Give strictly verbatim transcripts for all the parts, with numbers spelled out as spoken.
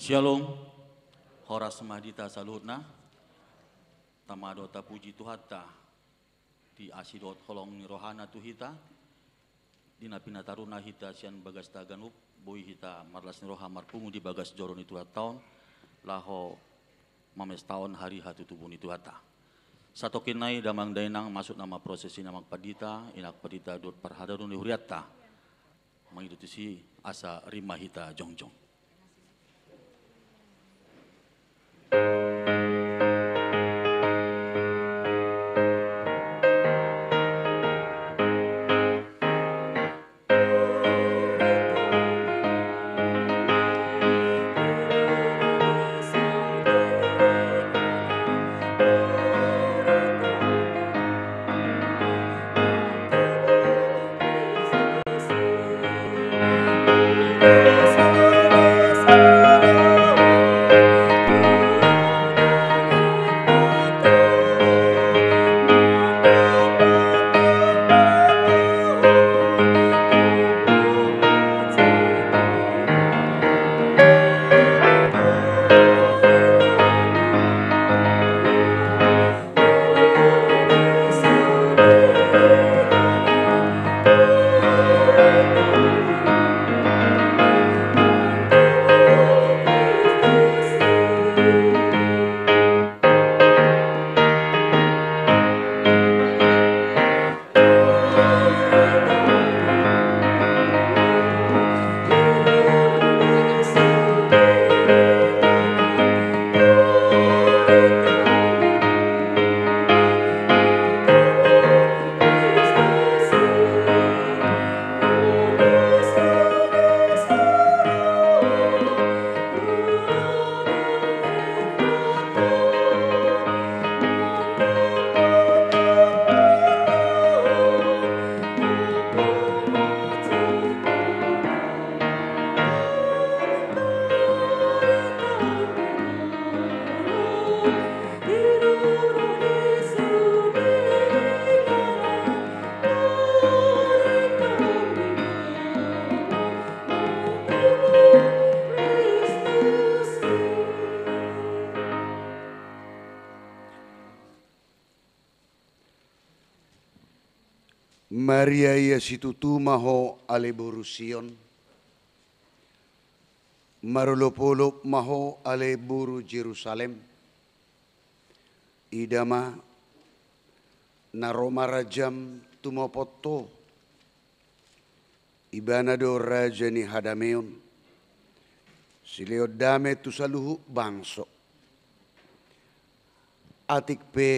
Syalom. Horas ma di hita saluhutna. Tama do tapuji Tuhanta di asi dohot holong ni rohana tu hita. Di na pinataruna hita sian bagasta ganup, boi hita marlas ni roha marpungu di bagas joro ni Tuhanta on, laho mamestahon hari hatutubu ni Tuhanta. Satongkin nai damang dainang, masuk nama prosesi na mangpandita, inang pandita dohot parhalado ni hurianta. Mangido tusi asa rima hita jongjong. Maria, ia situtu ma ho ale boru Sion, marolopolop ma ho ale boru Jerusalem. Ida ma, na ro ma rajam tumopot ho. Ibana do raja ni hadameon. Silehon dame tu saluhut bangso. Atik pe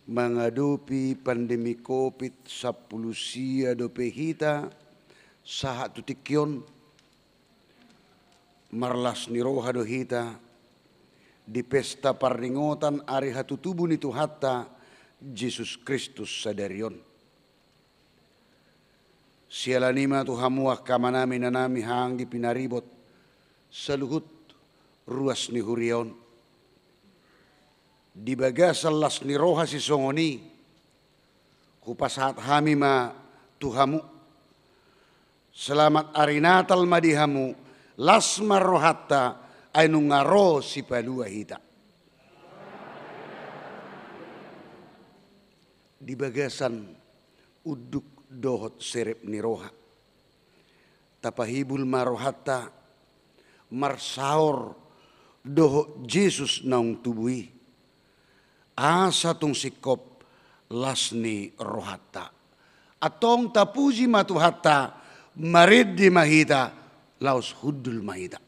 mangadopi pandemi covid sampulu sia dope hita sahat tu tingki on, marlas ni roha do hita di pesta parningotan ari hatutubu ni Tuhanta Jesus Kristus sadari on. Siala ni i ma tu hamu angka amanami, inanami, haha anggi pinaribot, saluhut ruas ni huria on. Di bagasan las ni roha sisongon i, hupasahat hami ma tu hamu. Selamat ari Natal ma di hamu, las ma rohanta, ai nunga ro Sipalua hita. Di bagasan unduk dohot serep ni roha, tapahibul ma rohanta marsaor dohot Jesus naung tubu i, asa tung singkop las ni rohanta. Antong tapuji ma Tuhanta, marende ma hita, laos hundul ma hita.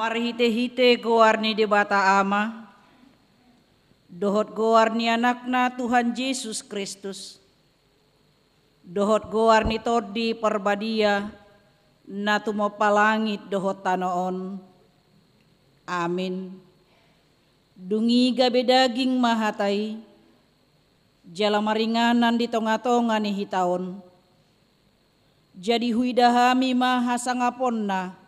Marhite-hite goar ni Debata Ama, dohot goar ni Anakna Tuhan Jesus Kristus, dohot goar ni Tondi Parbadia, na tumompa langit dohot tano on. Amin. Dung i gabe daging ma hata i, jala maringanan di tonga-tonga ni hita on. Jadi huida hami ma hasangaponna,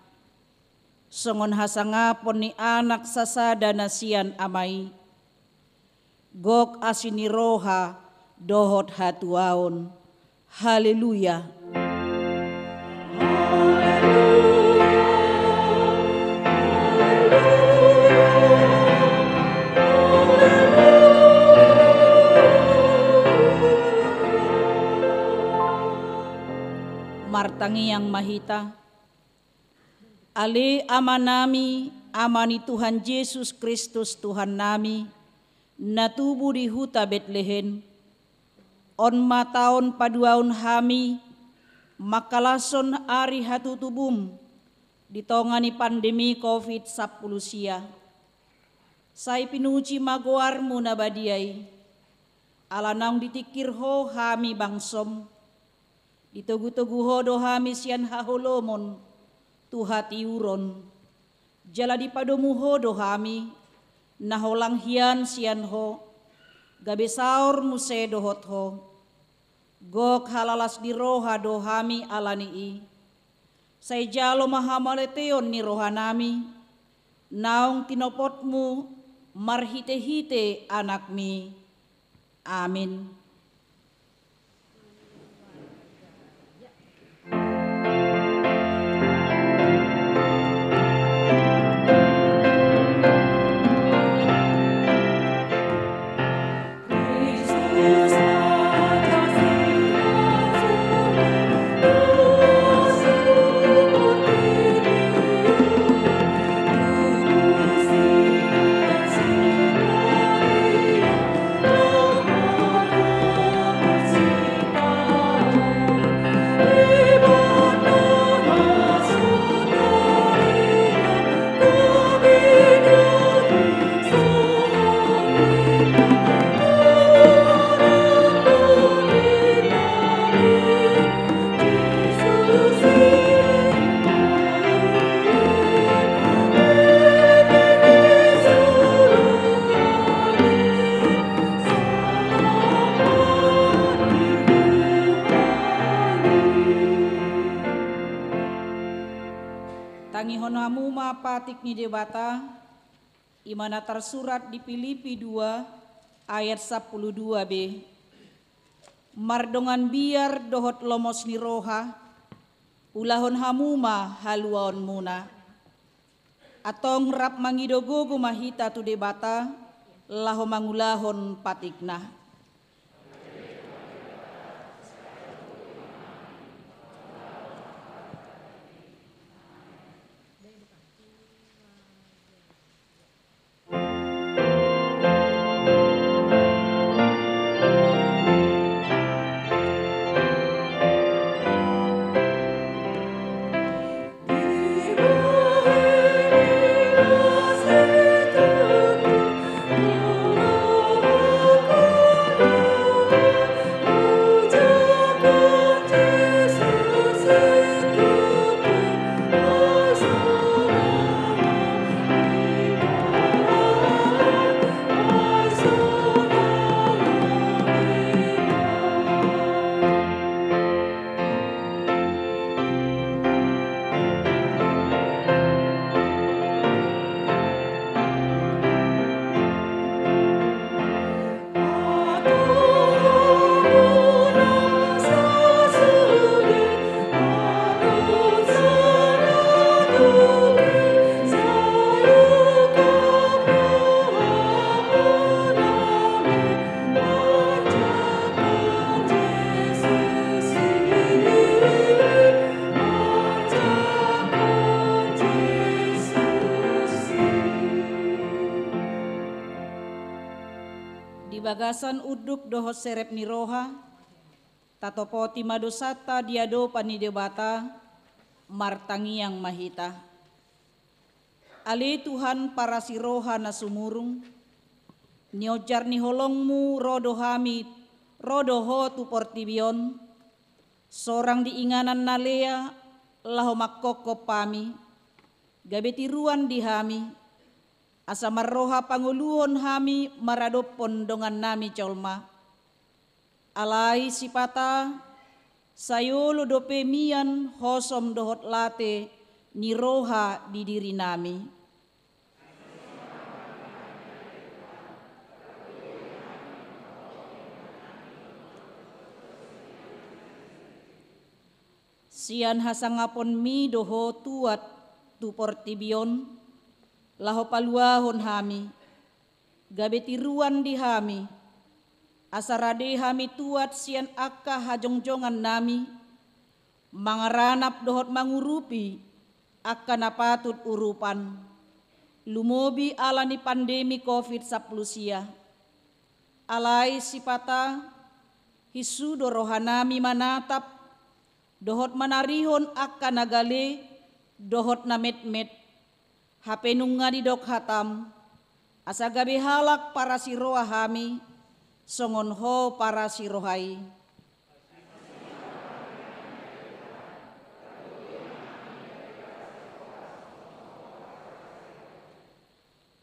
songon hasangapon ni Anak sasada na sian Ama i, gok asi ni roha dohot hatuaon. Haleluya. Martangiang ma hita. Ale Amanami, Ama ni Tuhan Jesus Kristus Tuhannami, na tubu di huta Betlehem, on ma taon paduahon hami mangkalashon ari hatutubum di tonga ni pandemi covid sampulu sia. Sai pinuji ma goarmu na badia i, ala naung ditingkir Ho hami bangsom, ditogu-togu Ho do hami sian haholomon tu hatiuron, jala dipadomu Ho do hami, na holang hian sian Ho, gabe saor muse dohot Ho. Gok halalas ni roha do hami ala ni i. Sai jalo ma hamauliateon ni rohanami, naung tinopotmu marhite-hite Anakmi. Amin. Tangihon hamu ma patik ni Debata, i ma na tarsurat di Pilipi dua ayat sampulu dua b. Mardongan biar dohot lomos ni roha, ulahon hamu ma haluaonmuna. Antong rap mangido gogo ma hita tu Debata, laho mangulahon patikna. Di bagasan unduk dohot serep ni roha, tatopoti ma dosanta di adopan ni Debata, martangiang ma hita. Ale Tuhan parasi roha na sumurung, nionjar ni holongmu ro do hami, ro do ho tu portibi on, sorang di inganan na lea, laho manghophop hami, gabe tiruan di hami, asa marroha pangoluhon hami maradophon dongannami jolma. Alai sipata, sai olo dope mian hosom dohot late ni roha di dirinami. Sian hasangaponmi do ho tuat tu portibi on, laho paluahon hami, gabe tiruan di hami, asa rade hami tuat sian angka hajongjongannami, mangaranap dohot mangurupi angka na patut urupan, lumobi ala ni pandemi covid sampulu sia. Alai sipata, hinsu do rohanami manatap, dohot manarihon angka na gale, dohot na metmet, hape nunga didok hatam, asa gabe halak parasi roha hami, songon ho parasi roha i.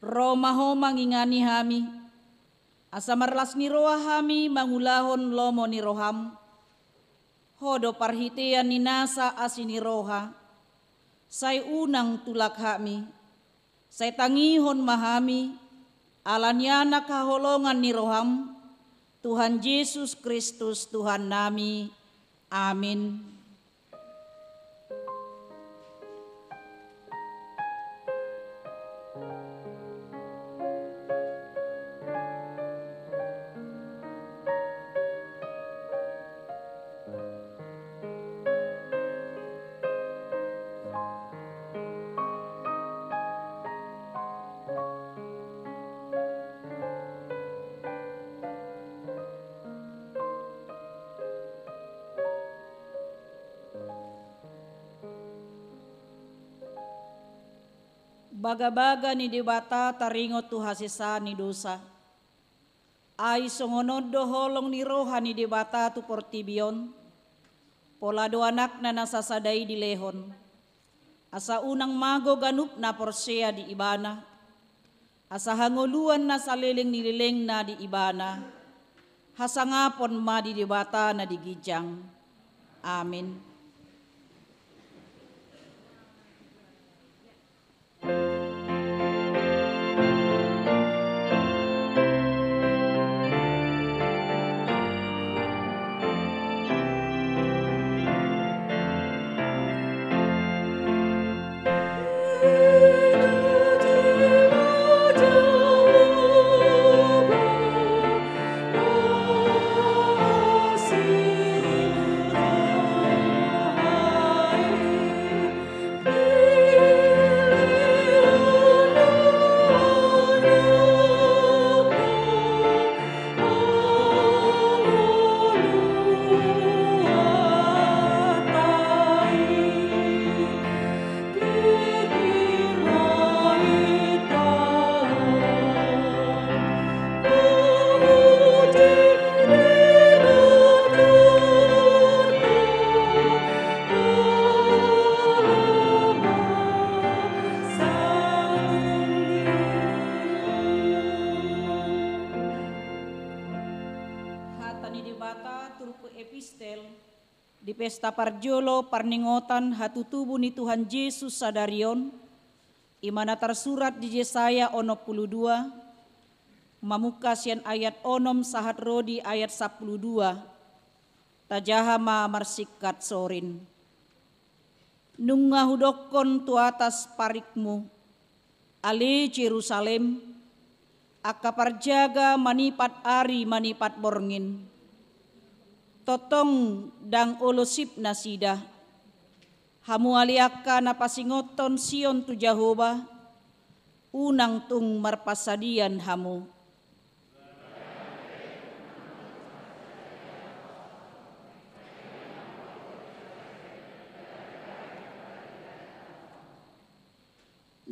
Ro ma ho mangingani hami, asa marlas ni roha hami mangulahon lomo ni roham. Ho do parhitean ni nasa asi ni roha. Sai unang tulak hami, sai tangihon ma hami, ala ni Anak haholongan ni roham, Tuhan Jesus Kristus Tuhannami. Amin. Bagabaga ni Debata taringot tu hasesaan ni dosa. Ai songon on do holong ni roha ni Debata tu portibi on, pola do Anakna na sasada i dilehon, asa unang mago ganup na porsea di Ibana, asa hangoluan na saleleng ni lelengna di Ibana, hasangapon ma di Debata na di ginjang. Amin. Hata ni Debata turpuk epistel di pesta parjolo parningotan hatutubu ni Tuhan Jesus sadari on, i ma na tarsurat di Jesaya onom pulu dua, mamungka sian ayat onom sahat ro di ayat sampulu dua. Tajaha ma marsingkat sorin. Nunga hudokkon tu atas parikmu, ale Jerusalem, angka parjaga manipat ari manipat borngin. Tongtong ndang olo sip nasida. Hamu ale angka na pasingothon Sion tu Jahowa, unang tung marpansadian hamu.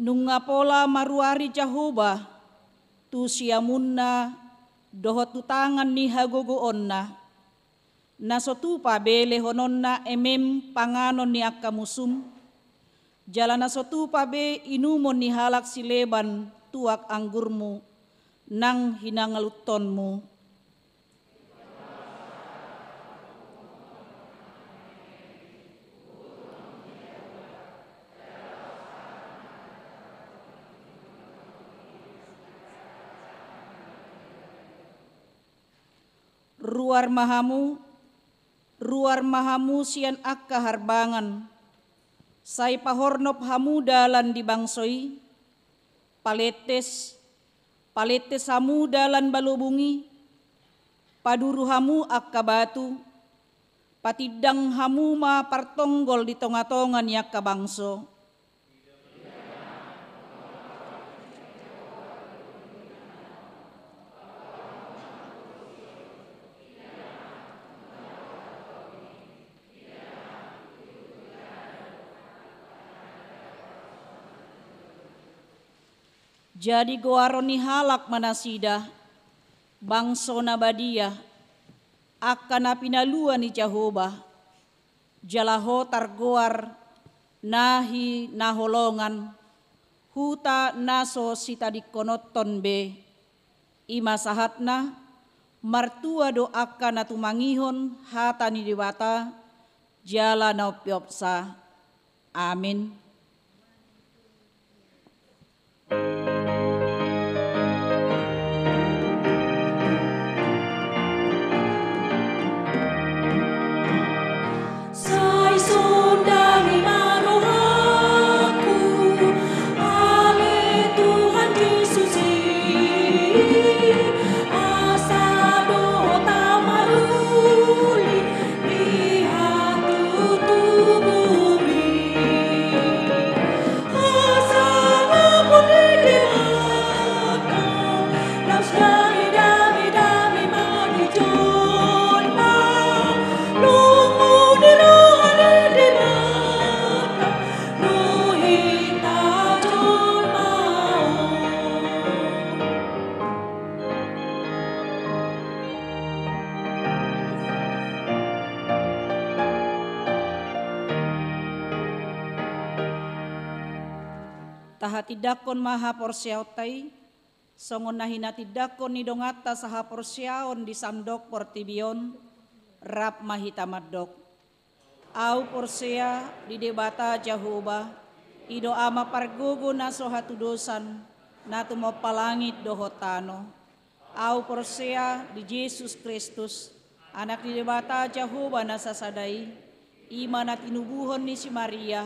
Nunga pola maruari Jahowa tu siamunna dohot tu tangan ni hagogoonna, na so tupa be lehononna emem panganon ni angka musum, jala na so tupa be inumon ni halak sileban tuak anggurmu nang hinangaluttonmu. Ruar ma hamu, ruar ma hamu sian angka harbangan, sai pahornop hamu dalan di bangso i, palentes, palentes hamu dalan balobung i, paduru hamu angka batu, patindang hamu ma partonggol di tongatonga ni angka bangso. Jadi goaron ni halak ma nasida, bangso na badia, angka na pinalua ni Jahowa, jala ho targoar na hinaholongan, huta na so sitadingkononton be. I ma sahatna, martua do angka na tumangihon hata ni Debata, jala na umpeopsa. Amin. Sai sondangi ma rohangku, ale Tuhan Jesus i, asa dohot au maruli di hatutubuMi. Tahatindangkon ma haporseaonta i, songon na hinatindangkon ni donganta sahaporseaon di sandok portibi on, rap ma hita mandok. Au porsea di Debata Jahowa, i do Ama pargogo na so hatudosan, na tumompa langit dohot tano. Au porsea di Jesus Kristus, Anak ni Debata Jahowa na sasada i, i ma na tinubuhon ni si Maria,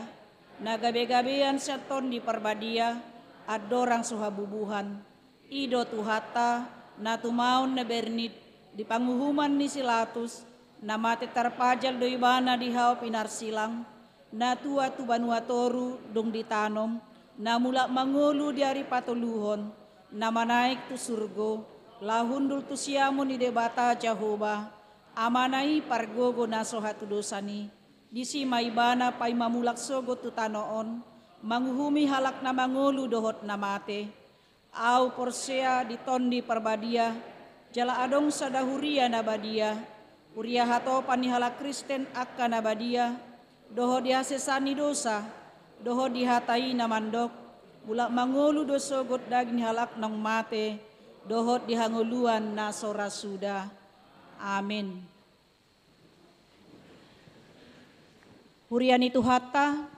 na gabegabean sian Tondi Parbadia, andorang so habubuhan. I do Tuhanta, na tumaon na bernit di panguhuman ni si Latus, na mate tarpajal do Ibana di hau pinarsilang, na tua tu banua toru dung ditanom, na mulak mangolu di ari patoluhon, na manaek tu surgo, laho hundul tu siamun ni Debata Jahowa, Amana i pargogo na so hatudosan i. Disi ma Ibana paima mulak sogot tu tano on, manguhumi halak na mangolu dohot na mate. Au porsea di Tondi Parbadia, jala adong sada huria na badia, huria hatopan ni halak Kristen angka na badia, dohot di hasesaan ni dosa, dohot di hata i na mandok, mulak mangolu do sogot daging ni halak naung mate, dohot di hangoluan na so ra suda. Amin. Huria ni Tuhanta,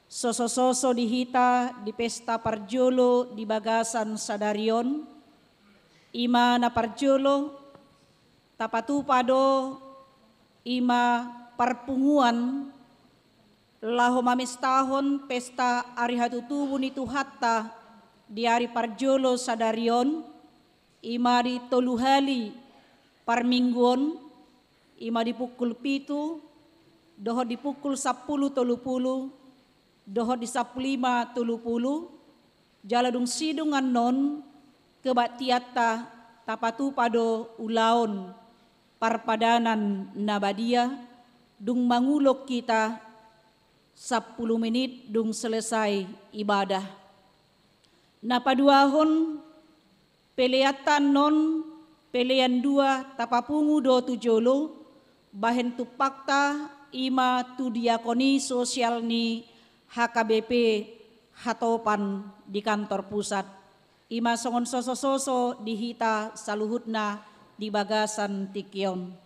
sosososo di hita di pesta parjolo di bagasan sadari on, i ma na parjolo, tapatupa do i ma parpunguan laho mamestahon pesta ari hatutubu ni Tuhanta di ari parjolo sadari on, i ma di tolu hali parmingguon, i ma di pukul pitu, dohot di pukul sampulu tolu pulu, dohot di sampulu lima tolu pulu, jala dung sidung annon kebaktianta tapatupa do ulaon parpadanan na badia, dung mangulon hita sampulu menit dung selesai ibadah. Na paduahon, peleanta annon, pelean dua, tapapungu do tu jolo, bahen tumpakta, i ma tu diakoni sosial ni H K B P Hatopan di kantor pusat. I ma songon sosososo di hita saluhutna di bagasan tingki on.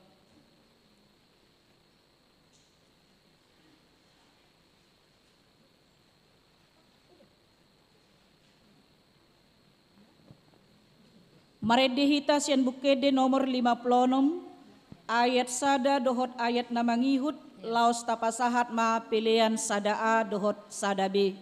Marende hita sian Buku Ende nomor lima pulu onom, ayat sada dohot ayat na mangihut, laos tapasahat ma pelean sada A dohot sada B.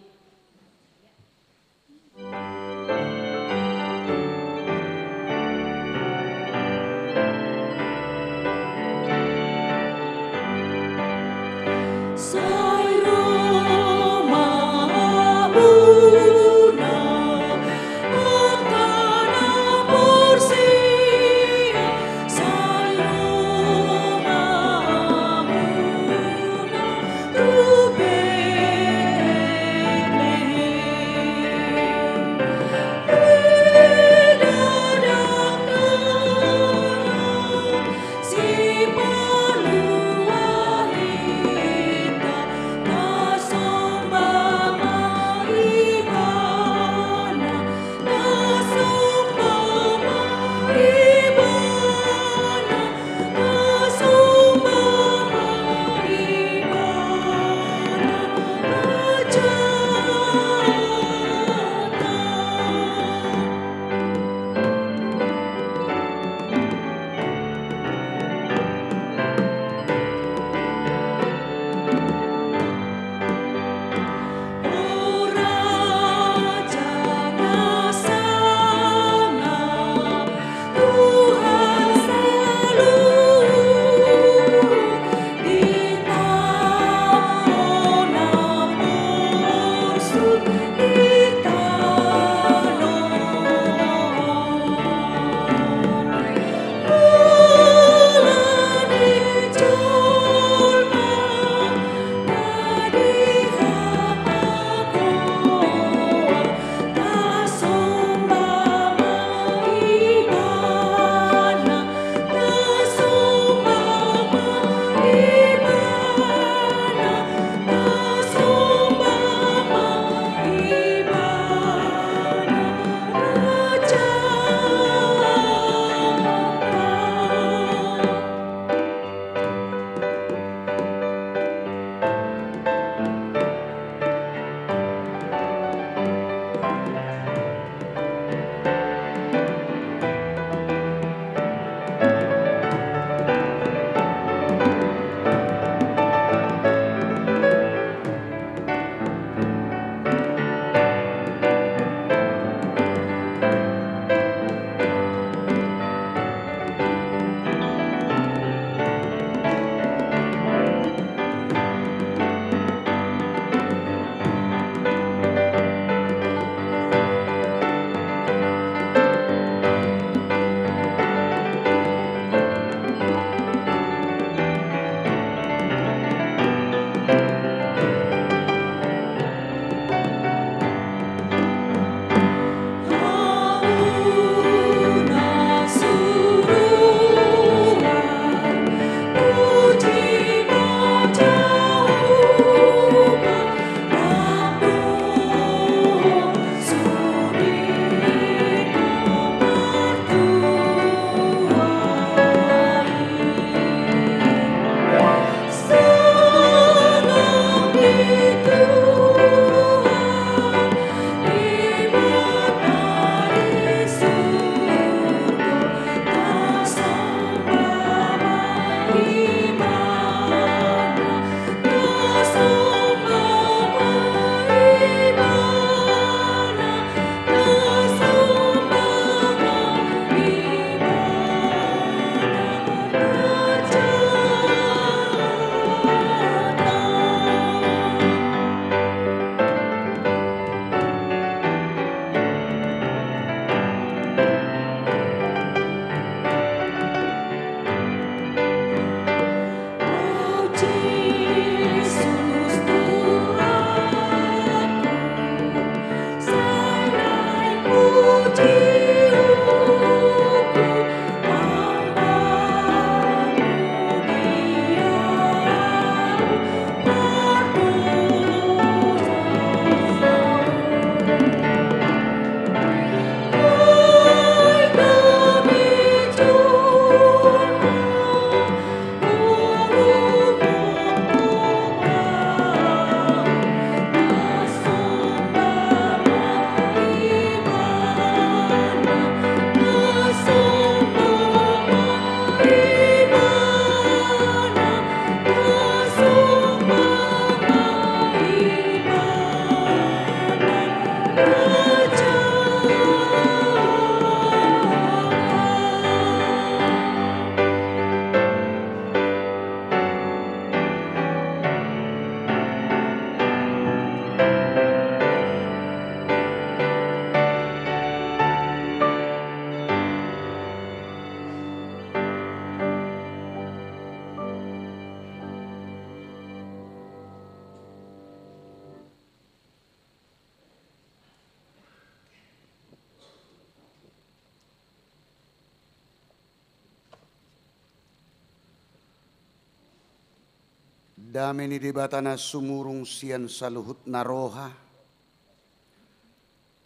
Dame ni Debata na sumurung sian saluhutna roha,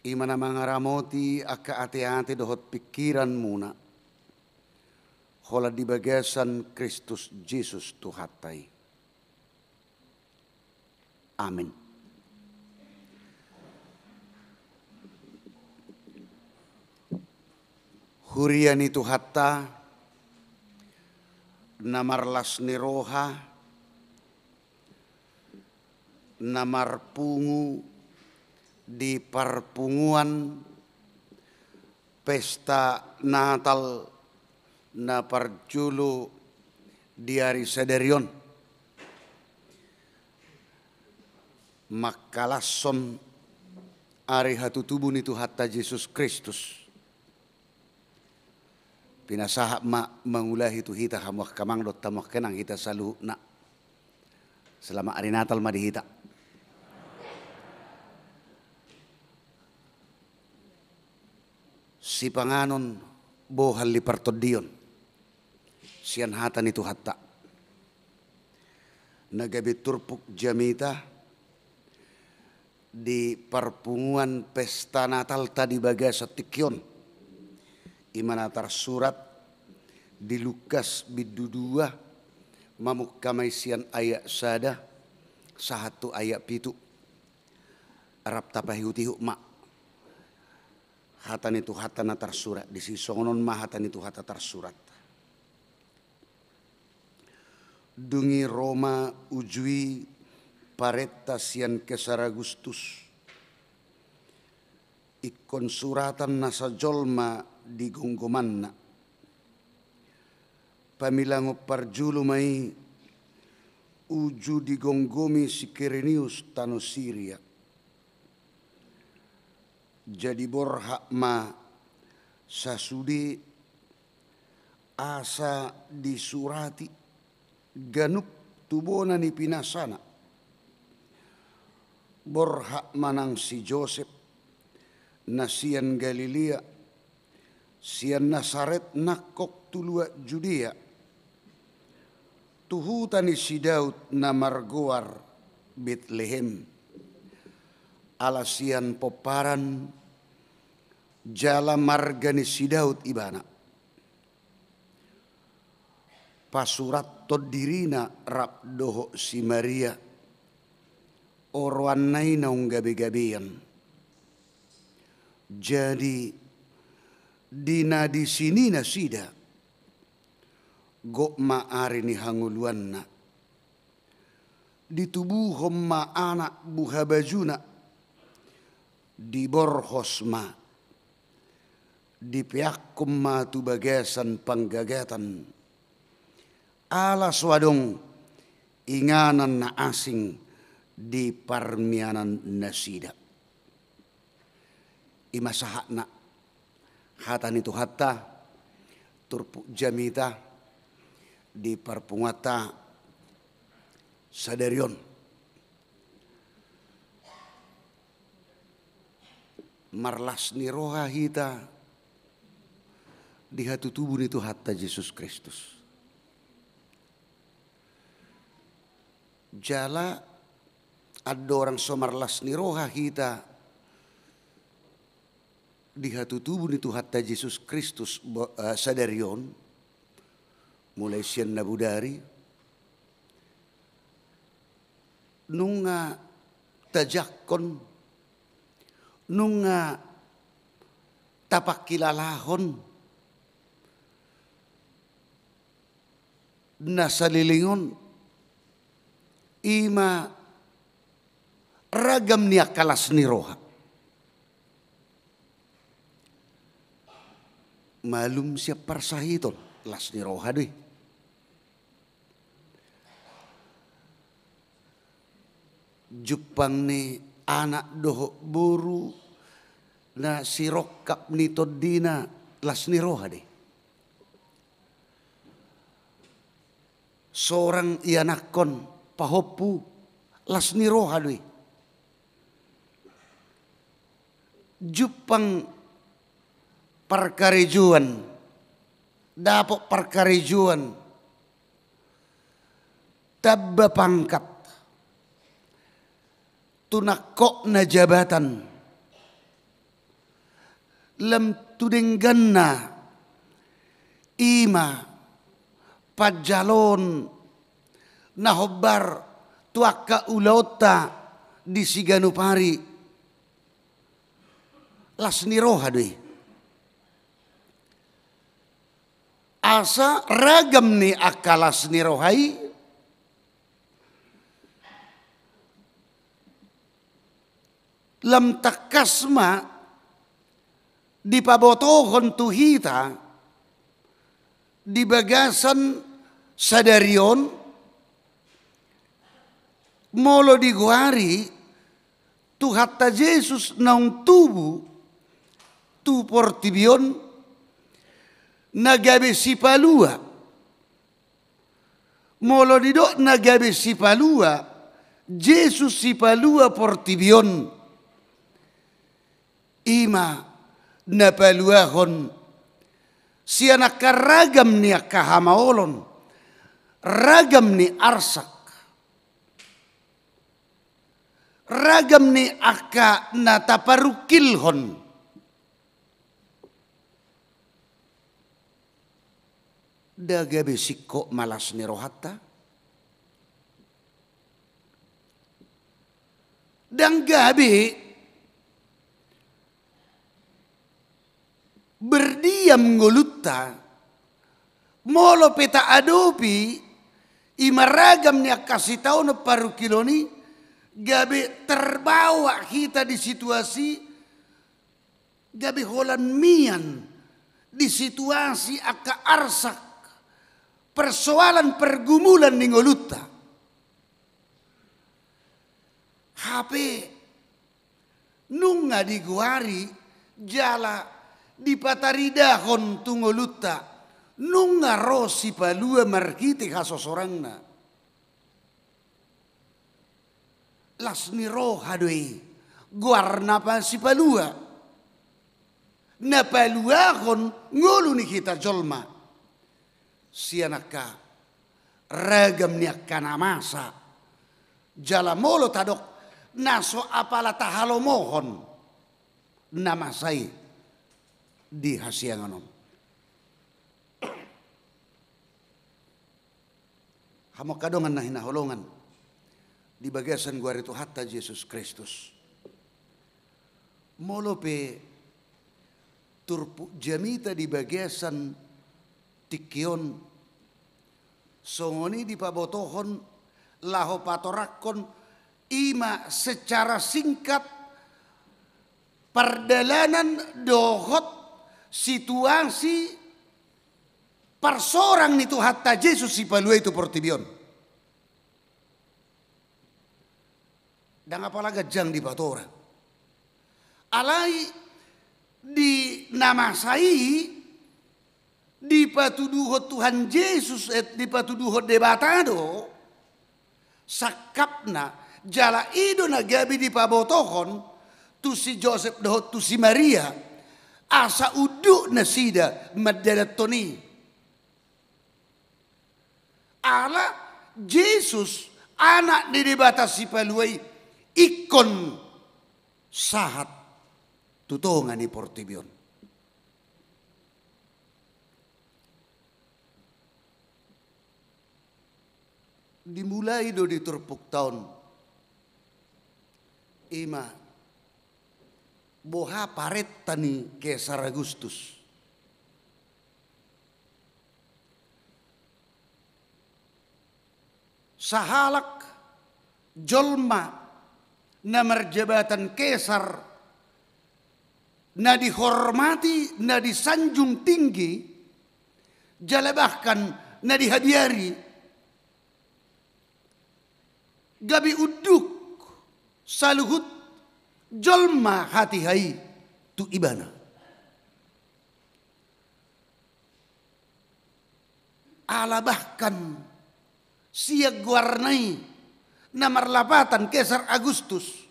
i ma na mangaramoti angka ateate dohot pingkiranmuna, holan di bagasan Kristus Jesus Tuhanta i. Amin. Huria ni Tuhanta, na marlas ni roha, na marpungu di parpunguan pesta Natal na parjolo di ari sadari on, mangkalashon ari hatutubu ni Tuhanta Jesus Kristus. Pinasahat ma mangulahi tu hita hamu angka amang dohot hamu angka inang, hita saluhutna. Selamat Hari Natal ma di hita. Sipanganon bohal ni partondion sian hata ni Tuhanta, na gabe turpuk jamita di parpunguan pesta Natalta di bagasan tingki on. I ma na tarsurat di Lukas bindu dua, mamungka ma i sian ayat sada sahat tu ayat pitu. Rap tapaihutihut ma hata ni Tuhanta na tarsurat disi. Songon on ma hata ni Tuhanta tarsurat. Dung i ro ma uju i parenta sian Kesar Agustus, ingkon suratan nasa jolma di gomgomanna. Pamilangon parjolo ma i uju digomgomi si Kirinius tano Siria. Jadi borhat ma sasude asa disurati ganup tu bona ni pinasana. Borhat ma nang si Josep na sian Galilea, sian Nasaret nangkok tu luat Judea, tu huta ni si Daud na margoar Betlehem, ala sian pomparan jala marga ni si Daud ibana. Pasurathon dirina rap dohot si Maria, oroanna i naung gabegabean. Jadi di na disi ni nasida, gok ma ari ni hangoluanna. Ditubuhon ma anak buhabajuna, diborhos ma, dipeakkon ma tu bagasan panggagatan, ala so adong inganan na asing di parmianan nasida. I ma sahatna hata ni Tuhanta, turpuk jamita di parpunguanta sadari on. Marlas ni roha hita di hatutubu ni Tuhanta Jesus Kristus. Jala andorang so marlas ni roha hita di hatutubu ni Tuhanta Jesus Kristus bo-, eh, sadari on, mulai sian na bodari, nunga tajangkon, nunga tapangkilalahon na saleleng on, i ma ragam ni angka las ni roha. Malum sian parsahiton, las ni roha do i. Jumpang ni anak dohot boru na sirongkap ni tondina, las ni roha do i. Sorang ianakhon pahompu, las ni roha do i. Jumpang parkarejoan, dapot parkarejoan, tamba pangkat, tu nangkokna jabatan, lam tu dengganna, i ma panjaloon na hombar tu angka ulaonta di siganup ari. Las ni roha do i. Asa ragam ni angka las ni roha i, lam tangkas ma dipabotohon tu hita di bagasan sadari on, molo digoari Tuhanta Jesus naung tubu tu portibi on na gabe sipalua. Molo didok na gabe sipalua, Jesus sipalua portibi on, i ma na paluahon sian angka ragam ni angka hamaolon, ragam ni arsak, ragam ni angka na taparungkilhon. Nda gabe singkop ma las ni rohanta? Ndang gabe berdiam ngolunta, molo pe taadopi i ma ragam ni angka sitaonon parungkilon i, gabe terbawa hita di situasi, gabe holan mian di situasi angka arsak, persoalan pergumulan ni ngolunta. Hape nunga digoari jala dipataridahon tu ngolunta, nunga ro sipalua marhite hasosorangna. Las ni roha do i, goarna pa sipalua. Na paluahon ngolu ni hita jolma sian angka ragam ni angka na masa. Jala molo tadok na so apala tahalomohon na masa i di hasiangan on. Hamu angka dongan na hinaholongan di bagasan goar ni Tuhanta Jesus Kristus. Molo pe turpuk jamita di bagasan tingki on, songon i dipabotohon laho patorangkon i ma secara singkat pardalanan dohot situasi parsorang ni Tuhanta Jesus sipalua i tu portibi on. Ndang apala ganjang dipatorang. Alai di na masa i dipatuduhon Tuhan Jesus, eh, dipatuduhon Debata do sangkapna, jala i do na gabe dipabotohon tu si Josep dohot tu si Maria, asa unduk nasida mandalankon i. Ala Jesus, Anak ni Debata Sipalua i, ingkon sahat tu tonga ni portibi on. Dimulai do di turpukta on i ma boha parenta ni Kesar Agustus. Sahalak jolma na marjabatan kesar, na dihormati, na disanjung tinggi, jala bahkan na dihabiari, gabe unduk saluhut jolma hatiha i tu ibana. Ala bahkan sian goarna i na marlapatan Kesar Agustus,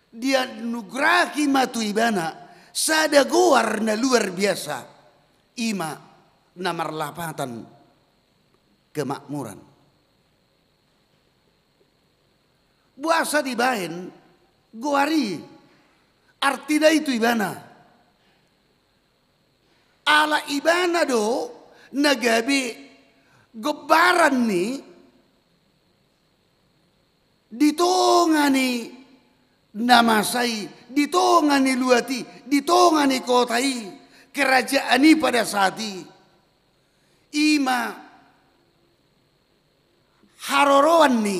dianugerahi ma tu ibana sada goar na luar biasa, i ma na marlapatan kemakmuran. Boasa dibaen goar i? Artina i tu ibana. Ala ibana do na gabe gombaran ni di tonga ni na masa i, di tonga ni luat i, di tonga ni kota i, kerajaan i pada saat i. I ma haroroan ni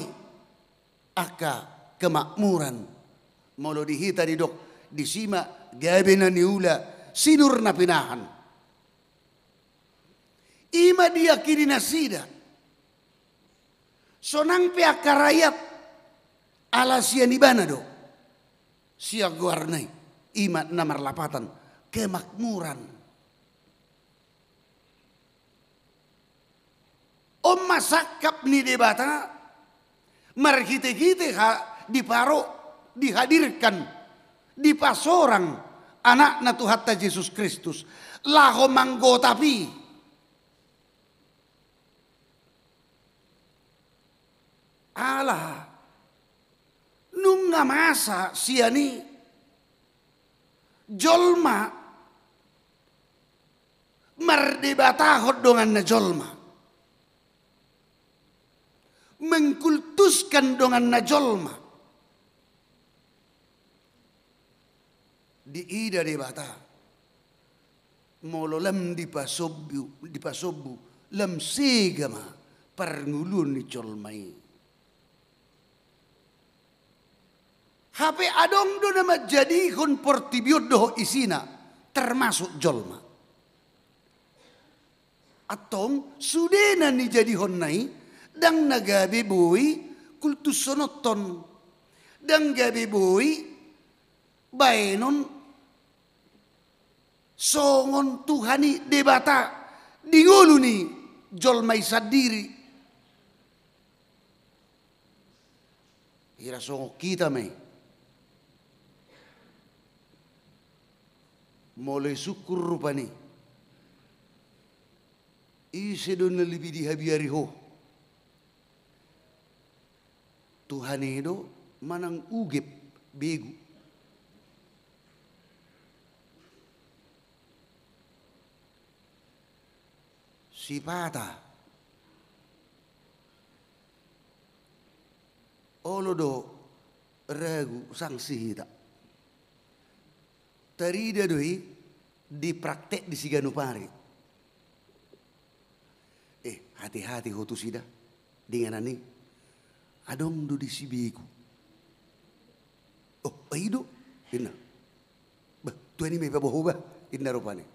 angka kemakmuran. Molo di hita didok, disi ma gabe na niula, sinur na pinahan. I ma diakini nasida. Sonang pe angka rakyat, ala sian ibana do. Sian goarna i, i ma na marlapatan kemakmuran. On ma sangkap ni Debata marhitehite ha-, diparo, dihadirkan, dipasorang Anakna Tuhanta Jesus Kristus laho manggotapi. Ala nunga masa sian i jolma mardebatahon donganna jolma, mengkultuskan donganna jolma. Diida Debata molo lam dipasombu, dipasombu, lam sega ma parngoluon ni jolma i. Hape adong do na manjadihon portibi on dohot isina, termasuk jolma. Antong sude na nijadihonna i ndang na gabe boi kultushononton, ndang gabe boi baenon songon Tuhan i Debata di ngolu ni jolma i sandiri. Hira songon hita ma i. Molo i sungkun rupani, ise do na lebih dihabiari ho? Tuhan i do manang ugep begu? Sipata olo do ragu sangsi hita. Tarida do i di praktek di siganup ari. Eh, hati-hati ho tusi da, di inganan i. Adong do disi begu. Oh, ai do, inna. Bah, Tuhan i ma ipaboa ho bah, inna rupani.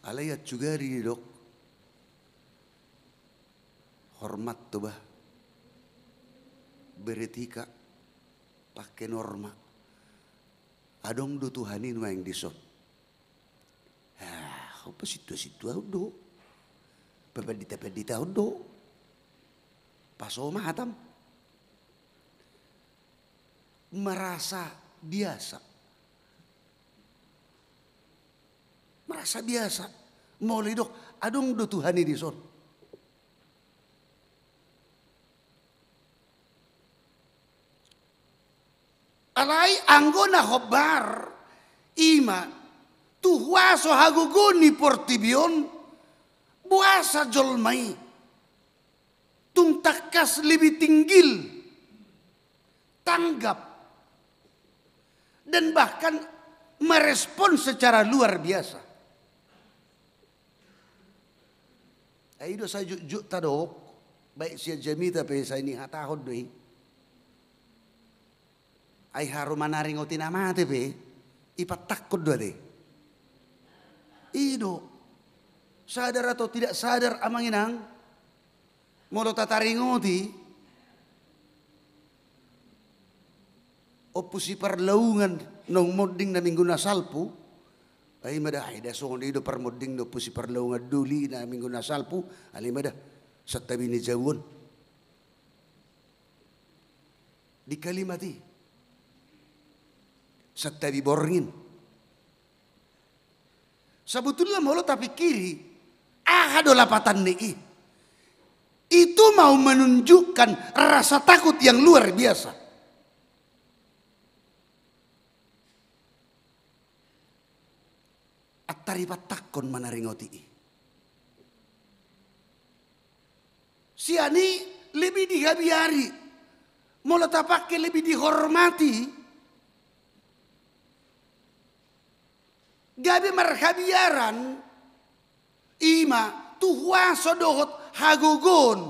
Alai ansugari didok, hormat tu bah, beretika, pake norma. Adong do Tuhan i nuaeng dison. Ah, ho pasintua-sintua on do, papandita-pandita on do, paso matam. Merasa biasa. Merasa biasa. Molo didok, adong do Tuhan i dison. Alai anggo na hombar, i ma tu huaso hagogoon ni portibi on, boasa jolma i tung tangkas lebih tinggil tanggap dan bahkan merespon secara luar biasa. Ai do sai jotjot tadok, baik sian jamita pe sai nihatahon do i. Ai haru manaringoti na mate pe, ipantangkon do ate. I do, sadar atau tidak sadar, amang inang, molo tataringoti, Ompu Siparlaungan naung monding na minggu na salpu, ai ma da, ai da songon i do parmonding ni Ompu Siparlaungan doli na minggu na salpu, alai ma da, santabi ni jabu on. Di Kalimat i, santabi borngin. Sabotulna molo tapingkiri, aha do lapatan ni i? Itu mau menunjukkan rasa takut yang luar biasa. Antar ipatakon manaringoti i. Sian i lebih dihabiari, molo tapake lebih dihormati, gabe marhabiaran, ima tu huaso dohot hagogoon,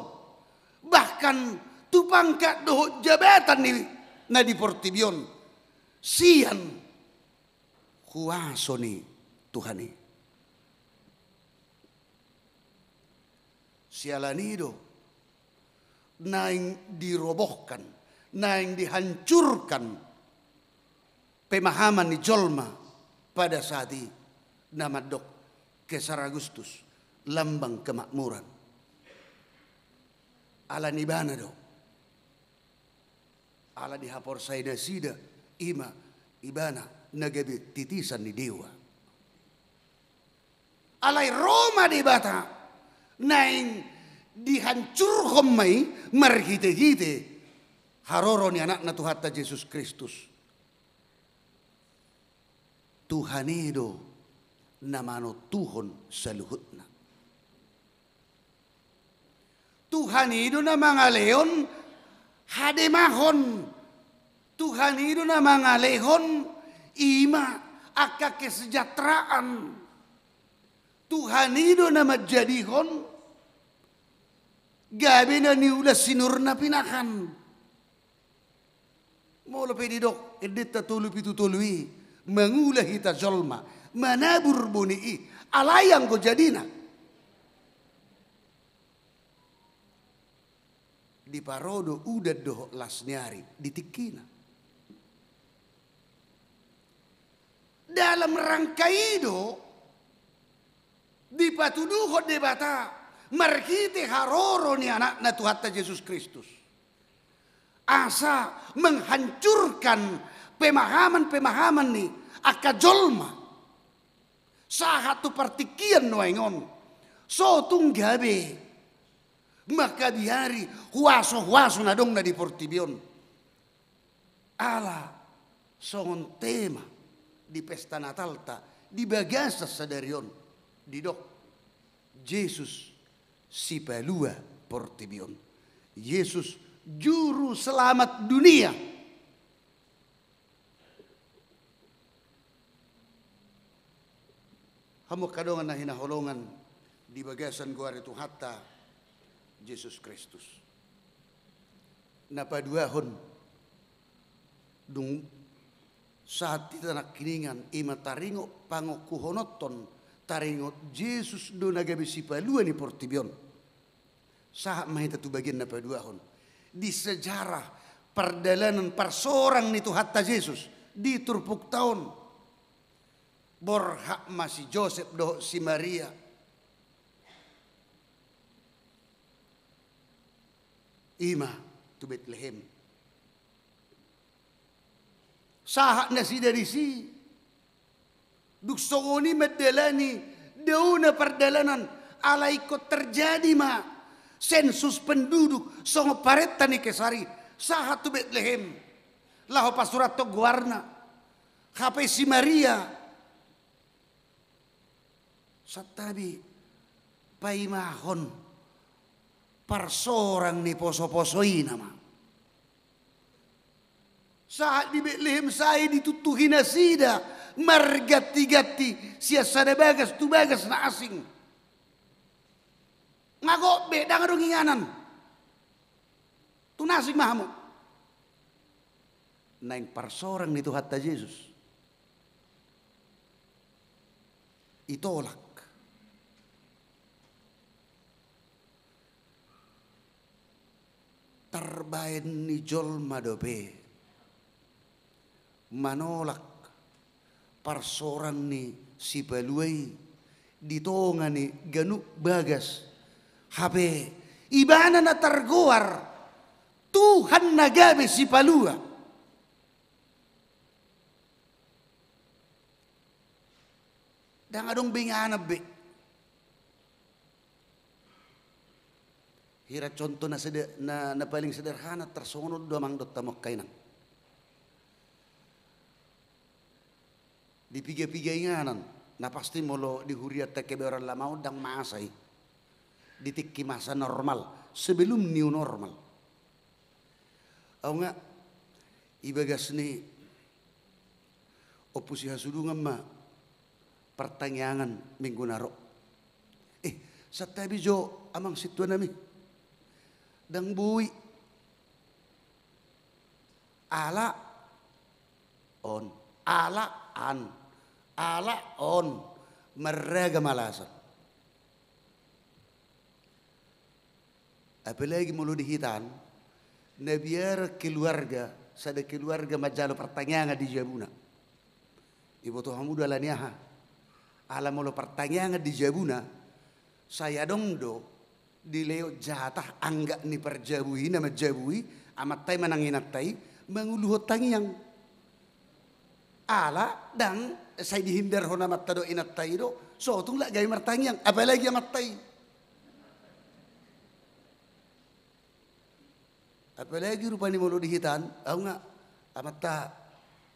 bahkan tu pangkat dohot jabatan ni na di portibi on, sian huaso ni Tuhan i. Siala ni i do naeng dirobohkan, naeng dihancurkan pemahaman ni jolma pada saat i, na mandok Kesar Agustus, lambang kemakmuran. Ala ni ibana do. Ala dihaporseai nasida, ima ibana na gabe titisan ni Dewa. Alai ro ma Debata, naeng dihancurhon ma i marhitehite haroro ni Anakna Tuhanta Jesus Kristus. Tuhan i do na manontuhon saluhutna. Tuhan i do na mangalehon hademahon. Tuhan i do na mangalehon ima angka kesejahteraan. Tuhan i do na manjadihon gabe na niula sinur na pinahan. Molo pe didok endenta tolu pitu tolu i, mangula hita jolma, manabur boni i, alai anggo jadina diparodo udan dohot las ni ari di tingkina. Dalam rangka i do dipatuduhon Debata marhite haroro ni Anakna Tuhanta Jesus Kristus, asa menghancurkan pemahaman-pemahaman ni angka jolma sahat tu partingkian nuaeng on, so tung gabe manghabiari huaso-huaso na adong na di portibi on. Ala songon tema di pesta Natalta di bagasan sadari on, didok Jesus sipalua portibi on. Jesus juru selamat dunia. Hamu angka dongan na hinaholongan di bagasan goar ni Tuhanta Jesus Kristus. Na paduahon, dung sahat hita nangkiningan, ima taringot pangokuhononton, taringot Jesus do na gabe sipalua ni portibi on. Sahat ma hita tu bagian na paduahon. Di sejarah pardalanan parsorang ni Tuhanta Jesus di turpukta on, borhat ma si Josep dohot si Maria. Ima tu Betlehem. Sahat nasida disi. Dung songon i mandalani daona pardalanan, alai ingkon terjadi ma sensus penduduk songon parenta ni Kesar i, sahat tu Betlehem laho pasurathon goarna. Hape si Maria santabi paimahon parsorang ni posoposo i nama. Sahat di Betlehem sae dituntuhi nasida margantiganti sian sada bagas tu bagas na asing. Nga gok be, ndang adong inganan. Tu na asing ma hamu. Naeng parsorang ni Tuhanta Jesus. Itolak. Tarbaen ni jolma dope manolak parsorang ni sipalua i di tonga ni ganup bagas. Hape ibana na targoar Tuhan na gabe sipalua. Ndang adong be inganan be. Hira contoh na sede-, na, na paling sederhana tarsongon on do amang dohot hamu angka inang. Di piga-piga inganan, na pasti molo di hurianta kebebaran lama on ndang masa i. Di tingki masa normal, sebelum new normal. Au nga, i bagas ni Ompu Sihasudungan ma partangiangan minggu na ro. Eh, santabi jo amang sintuanami. Ndang boi. Ala on, ala an, ala on, marragam alasan. Apalagi molo di hita an, na biar keluarga, sada keluarga manjalo partangiangan di jabuna. Iboto hamu do ala ni aha? Ala molo partangiangan di jabuna, sai adong do dilehon jatah anggak ni parjabu i, na manjabu i, amanta i manang inanta i, manguluhon tangiang. Ala ndang sai dihindarhon amanta dohot inanta i do, so tung lak gabe martangiang, apalagi amanta i. Apalagi rupani molo di hita an, au nga, amanta,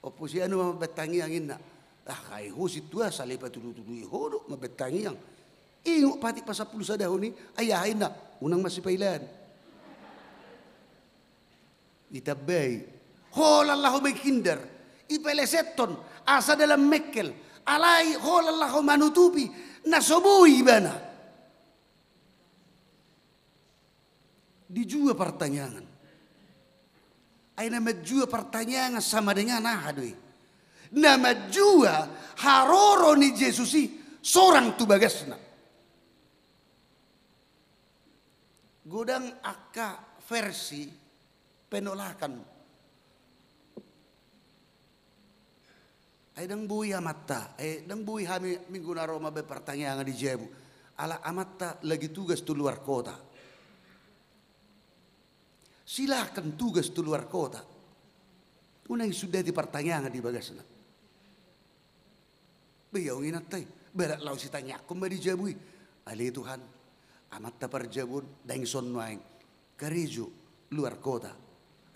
Ompu si anu ma mambaen tangiang inna. Ah, ai ho sintua, salepe patulu-tului ho do mambaen tangiang. Ingot patik pasampulu sadahon i, ai aha inna, unang masipailaan. Ditambai. Holan laho menghindar. Ipelesethon. Asa dalan mengkel. Alai holan laho manutupi. Na so boi ibana. Dijua partangiangan. Ai na manjua partangiangan sama dengan aha do i? Na manjua haroro ni Jesus i sorang tu bagasna. Godang angka versi penolakan. Ai ndang boi amanta, eh, ndang boi hami minggu na ro mambaen partangiangan di jabu. Ala amanta lagi tugas tu luar kota. Silakan tugas tu luar kota. Unang sundati partangiangan di bagasna. Be ia ong inanta i, balat laho sitangiangkon ma di jabu i. Ale Tuhan, amanta parjabu on, ndang songon nuaeng. Karejo, luar kota.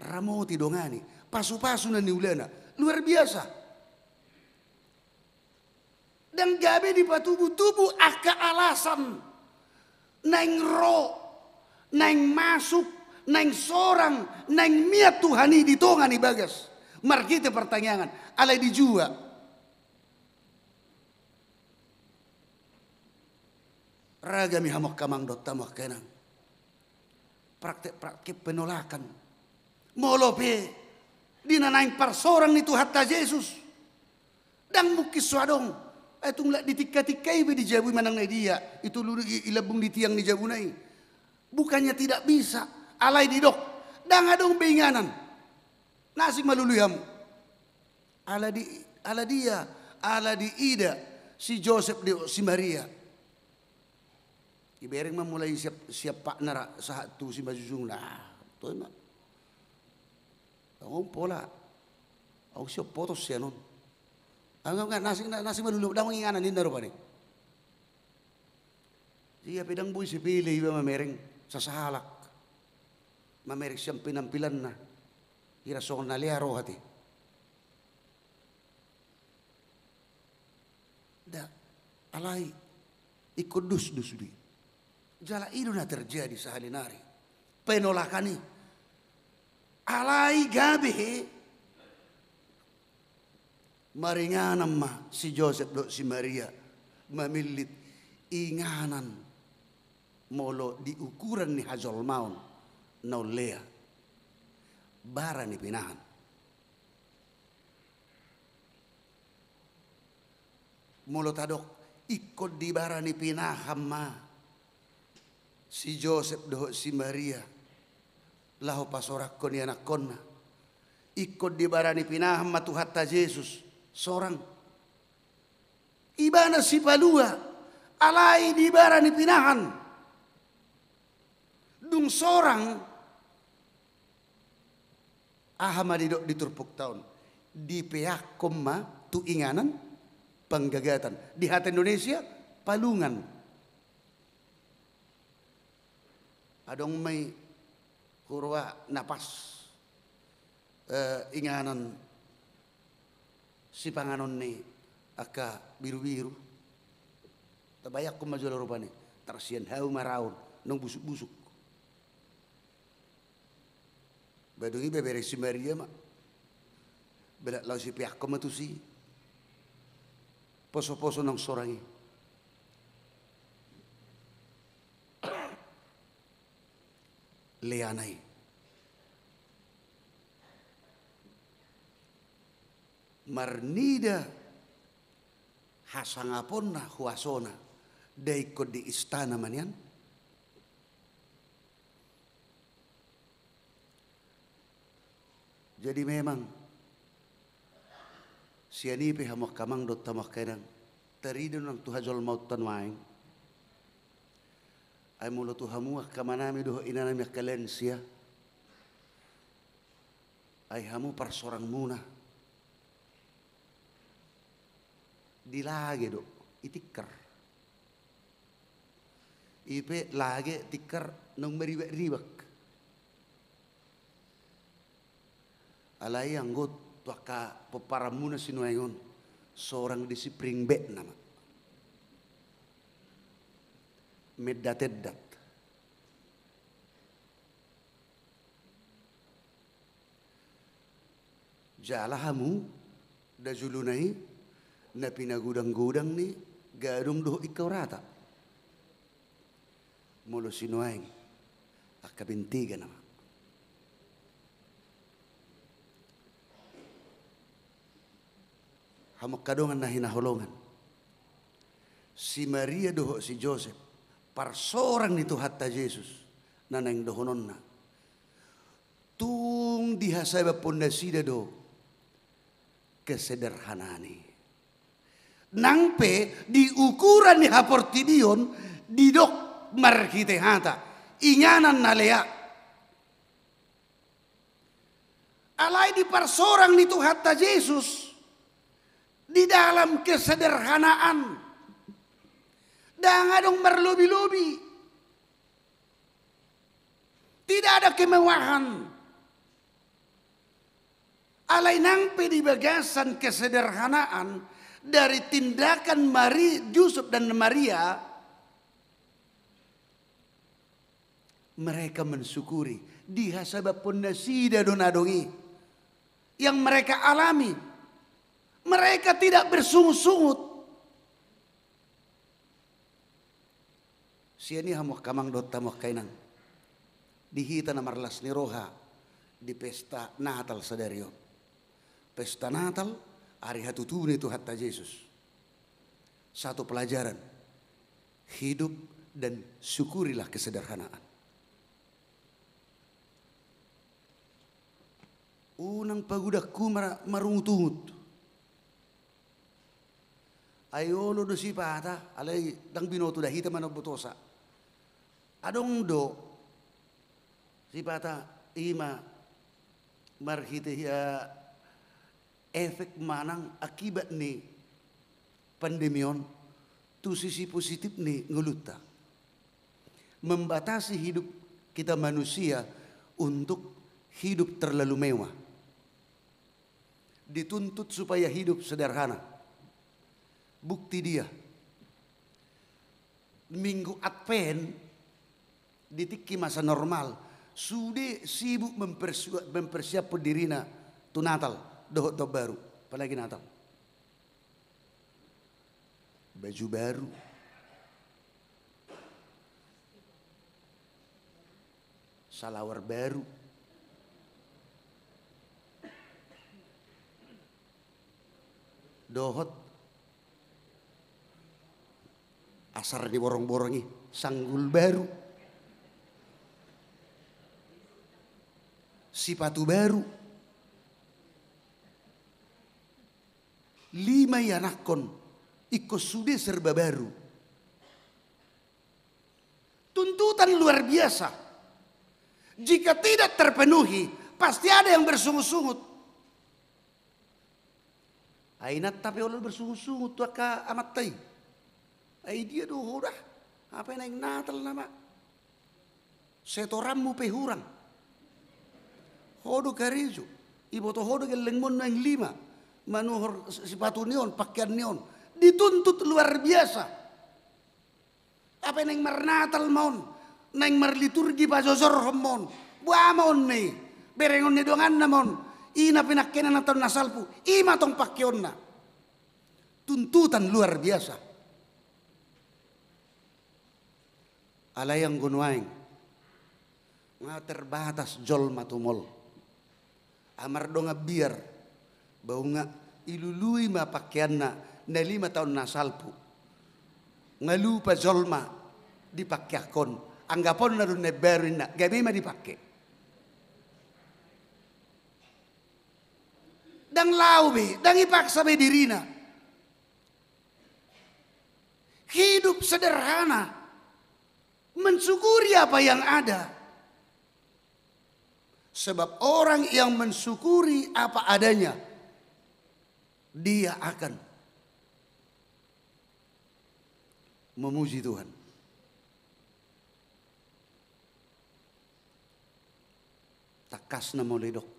Ramoti dongani, pasu-pasu na niulana. Luar biasa. Ndang gabe dipatubu-tubu angka alasan. Naeng ro, naeng masuk, naeng sorang, naeng mian Tuhan i di tonga ni bagas. Marhite partangiangan, alai dijua. Ragam i hamu angka amang dohot hamu angka inang. Praktek-praktek penolakan. Molo pe di na naeng parsorang ni Tuhanta Jesus. Ndang mungkin so adong. Ai tung lak di tingka-tingka i be di jabu i manang na dia. I tolu i, i lambung di tiang ni jabuna i. Bukannya tidak bisa. Alai didok. Ndang adong be inganan. Na asing malului hamu. Ala di, ala dia, ala diida si Josep dohot si Maria. Ibereng ma mulai siap, siap pakna ra sahat tu simanjujungna. Nah, toe ma. Aung pola. Aung siap potos sian on. Aung, aung, na asing, na asing malului, ndang inganan ninna rupani. Ia pe ndang boi sipele iba mamereng sasahalak. Mamereng sian penampilanna. Hira songon na lea roha te. Nda, alai ingkon dusdus do i. Jala i do na terjadi sahali nari. Penolakan i. Alai gabe maringanan ma si Josep dohot si Maria mamillit inganan molo di ukuran ni hajolmaon naung lea. Bara ni pinahan. Molo tadok, ingkon di bara ni pinahan ma si Josep dohot si Maria laho pasoranghon ianakhonna. Ingkon di bara ni pinahan ma Tuhanta Jesus sorang. Ibana sipalua, alai di bara ni pinahan. Dung sorang, aha ma didok di turpukta on? Dipeakhon ma tu inganan panggagatan. Di hata Indonesia, palungan. Adong ma i huroha na pas, eh, inganan sipanganon ni angka birubiru. Tabayangkon ma jolo rupani, tarsian hau ma raon, naung busukbusuk. Ba dung i bebere si Maria ma. Ba laos ipeakkon ma tusi. Posoposo naung sorang i. Leana i. Marnida hasangaponna huasona, da ingkon di istana ma nian. Jadi memang, sian i pe hamu angka amang dohot hamu angka inang, tarida nang tu hajolmaonta nuaeng. Ai molo tu hamu angka amanami dohot inanami angka lansia, ai hamu parsorangmuna. Di lage do, i tingkar. I pe lage tingkar naung maribakriba. Alai anggo tu angka pomparanmuna sinuaeng on, sorang disi pringbet nama. Mendatendat. Jala hamu, da jolona i, na pinagodanggodang ni gadong dohot ingkau rata. Molo sinuaeng, angka bentega nama. Hamu angka dongan na hinaholongan. Si Maria dohot si Josep, parsorang ni Tuhanta Jesus, na naeng dohononna. Tung dihasabamhon nasida do kesederhanaan i. Nang pe di ukuran ni haportibion didok marhite hata, inganan na lea. Alai diparsorang ni Tuhanta Jesus di dalam kesederhanaan. Ndang adong marlobilobi. Tidak ada kemewahan. Alai nang pe di bagasan kesederhanaan dari tindakan Mari-, Yusuf dan Maria, mereka mensyukuri, dihasabamhon nasida do na adong i, yang mereka alami. Mereka tidak bersungut-sungut. Sian i hamu angka amang dohot hamu angka inang, di hita na marlas ni roha di pesta Natal sadari on. Pesta Natal, ari hatutubu ni Tuhanta Jesus. Satu pelajaran, hidup dan syukurilah kesederhanaan. Unang pagodanghu mar-, marungutungut. Ai olo do sipata, alai ndang binoto da hita manang botosa. Adong do sipata i ma marhite ia efek manang akibat ni pandemi on tu sisi positif ni ngolunta. Membatasi hidup kita manusia untuk hidup terlalu mewah. Dituntut supaya hidup sederhana. Bukti dia. Minggu Advent, di tingki masa normal, sude sibuk mempersu-, mempersiaphon dirina tu Natal, dohot taon baru, apalagi Natal. Baju baru. Salawar baru. Dohot asar ni borongborong i, sanggul baru. Sipatu baru. Lima ianakhon, ingkon sude serba baru. Tuntutan luar biasa. Jika tidak terpenuhi, pasti ada yang bersungut-sungut. Ai inanta pe olo bersungut-sungut tu angka amanta i. Ai dia do ho da? Hape naeng Natal nama. Setoranmu pe hurang. Ho do karejo. Iboto ho do gellengmon naeng lima. Manuhor sipatu ni on, pakean ni on. Dituntut luar biasa. Ape naeng marnatal ma on, naeng marliturgi pajojorhon ma on, boha ma on na i, berengon ni donganna ma on, i na pinangkena na taon na salpu, i ma tong pangkeonna. Tuntutan luar biasa. Alai anggo nuaeng, nga terbatas jolma tumol. Amar dongan biar, bau nga ilului ma pangkeanna na lima taon na salpu. Nga lupa jolma dipangkeanhon, anggaponna do na imbaru inna, gabe ma dipangke. Ndang laho be, ndang ipaksa be dirina. Hidup sederhana, mensyukuri apa yang ada. Sebab orang yang mensyukuri apa adanya, dia akan memuji Tuhan. Tangkasna molo didok,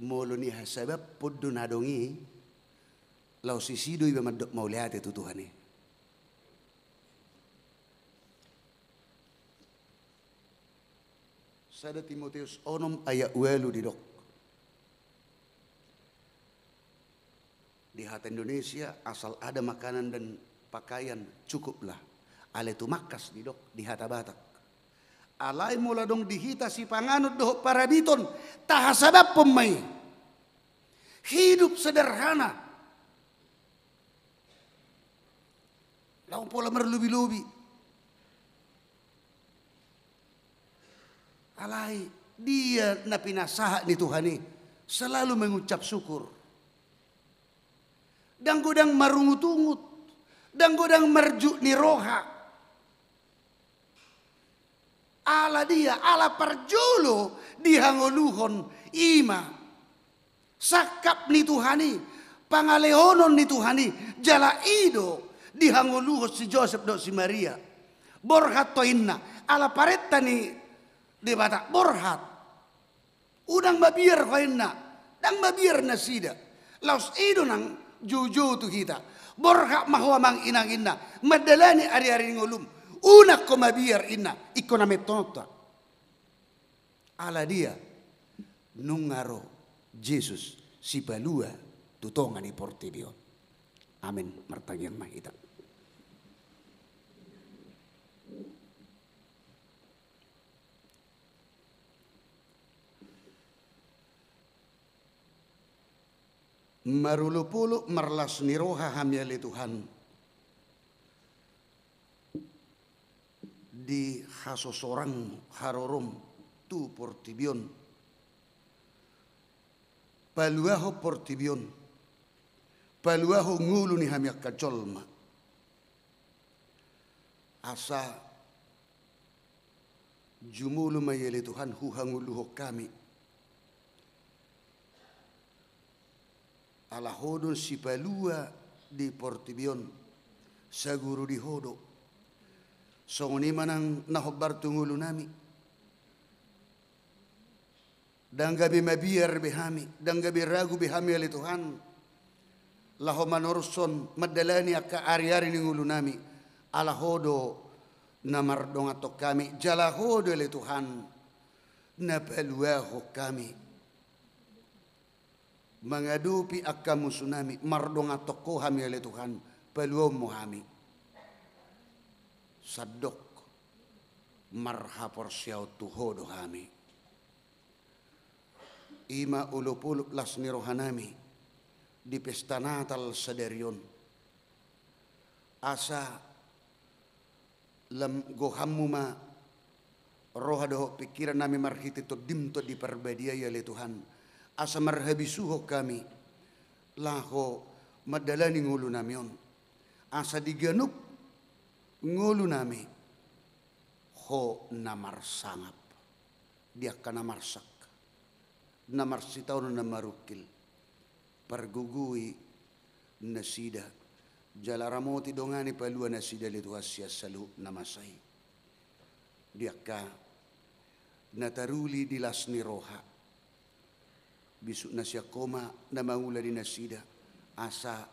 molo nihasabaphon do na adong i, laos disi do iba mandok mauliate tu Tuhan i. Sada Timoteus onom ayat ualu didok. Di hata Indonesia, asal ada makanan dan pakaian, cukuplah. Alai tumangkas didok di hata Batak. Alai molo adong di hita sipanganon dohot parabiton, tahasabaphon ma i. Hidup sederhana. Laho pola marlobi-lobi. Alai dia na pinasahat ni Tuhan i selalu mengucap syukur. Ndang godang marungut-ungut, ndang godang marjuk ni roha. Ala dia, ala parjolo dihangoluhon i ma sangkap ni Tuhan i, pangalehonon ni Tuhan i, jala i do dihangoluhon si Josep dohot si Maria. Borhat ho inna, ala parenta ni Debata, borhat. Unang mabiar ho inna, ndang mabiar nasida. Laos i do nang joujou tu hita. Borhat ma ho amang inang inna, mandalani ari-ari ni ngolum. Unang ho mabiar inna, ingkon na mettononta. Ala dia, nunga ro Jesus sipalua tu tonga ni portibi on. Amen. Martangiang ma hita. Marolopolop marlas ni roha hami ale Tuhan, di hasosorangmu, harorom tu portibi on. Paluahon portibi on, paluahon ngolu ni hami angka jolma. Asa jumolo ma i ale Tuhan huhangoluhon hami. Ala ho do sipalua di portibi on, saguru di ho do. Songon i ma nang na hombar tu ngolunami. Ndang gabe mabiar be hami, ndang gabe ragu be hami ale Tuhan. Laho manorushon mandalani angka ari-ari ni ngolunami, ala ho do na mardonganhon hami, jala ho do ale Tuhan na paluahon hami. Mangadopi angka musunami, mardonganhon ho hami ale Tuhan, paluahonmu hami. Sandok marhaporseaon tu ho do hami. I ma olopolop las ni rohanami di pesta Natal sadari on. Asa lam gohanmu ma roha dohot pingkirannami marhite Tondim Tondi Parbadia i ale Tuhan. Asa marhabisuhon hami laho mandalani ngolunami on. Asa di ganup ngolunami ho na marsangap. Di angka na marsak, na marsitaonon na marungkil, pargogoi nasida, jala ramoti dongani palua nasida ale Tuhan sian saluhut na masa i. Di angka na taruli di las ni roha. Bisuk na sian Ho ma na mangula di nasida, asa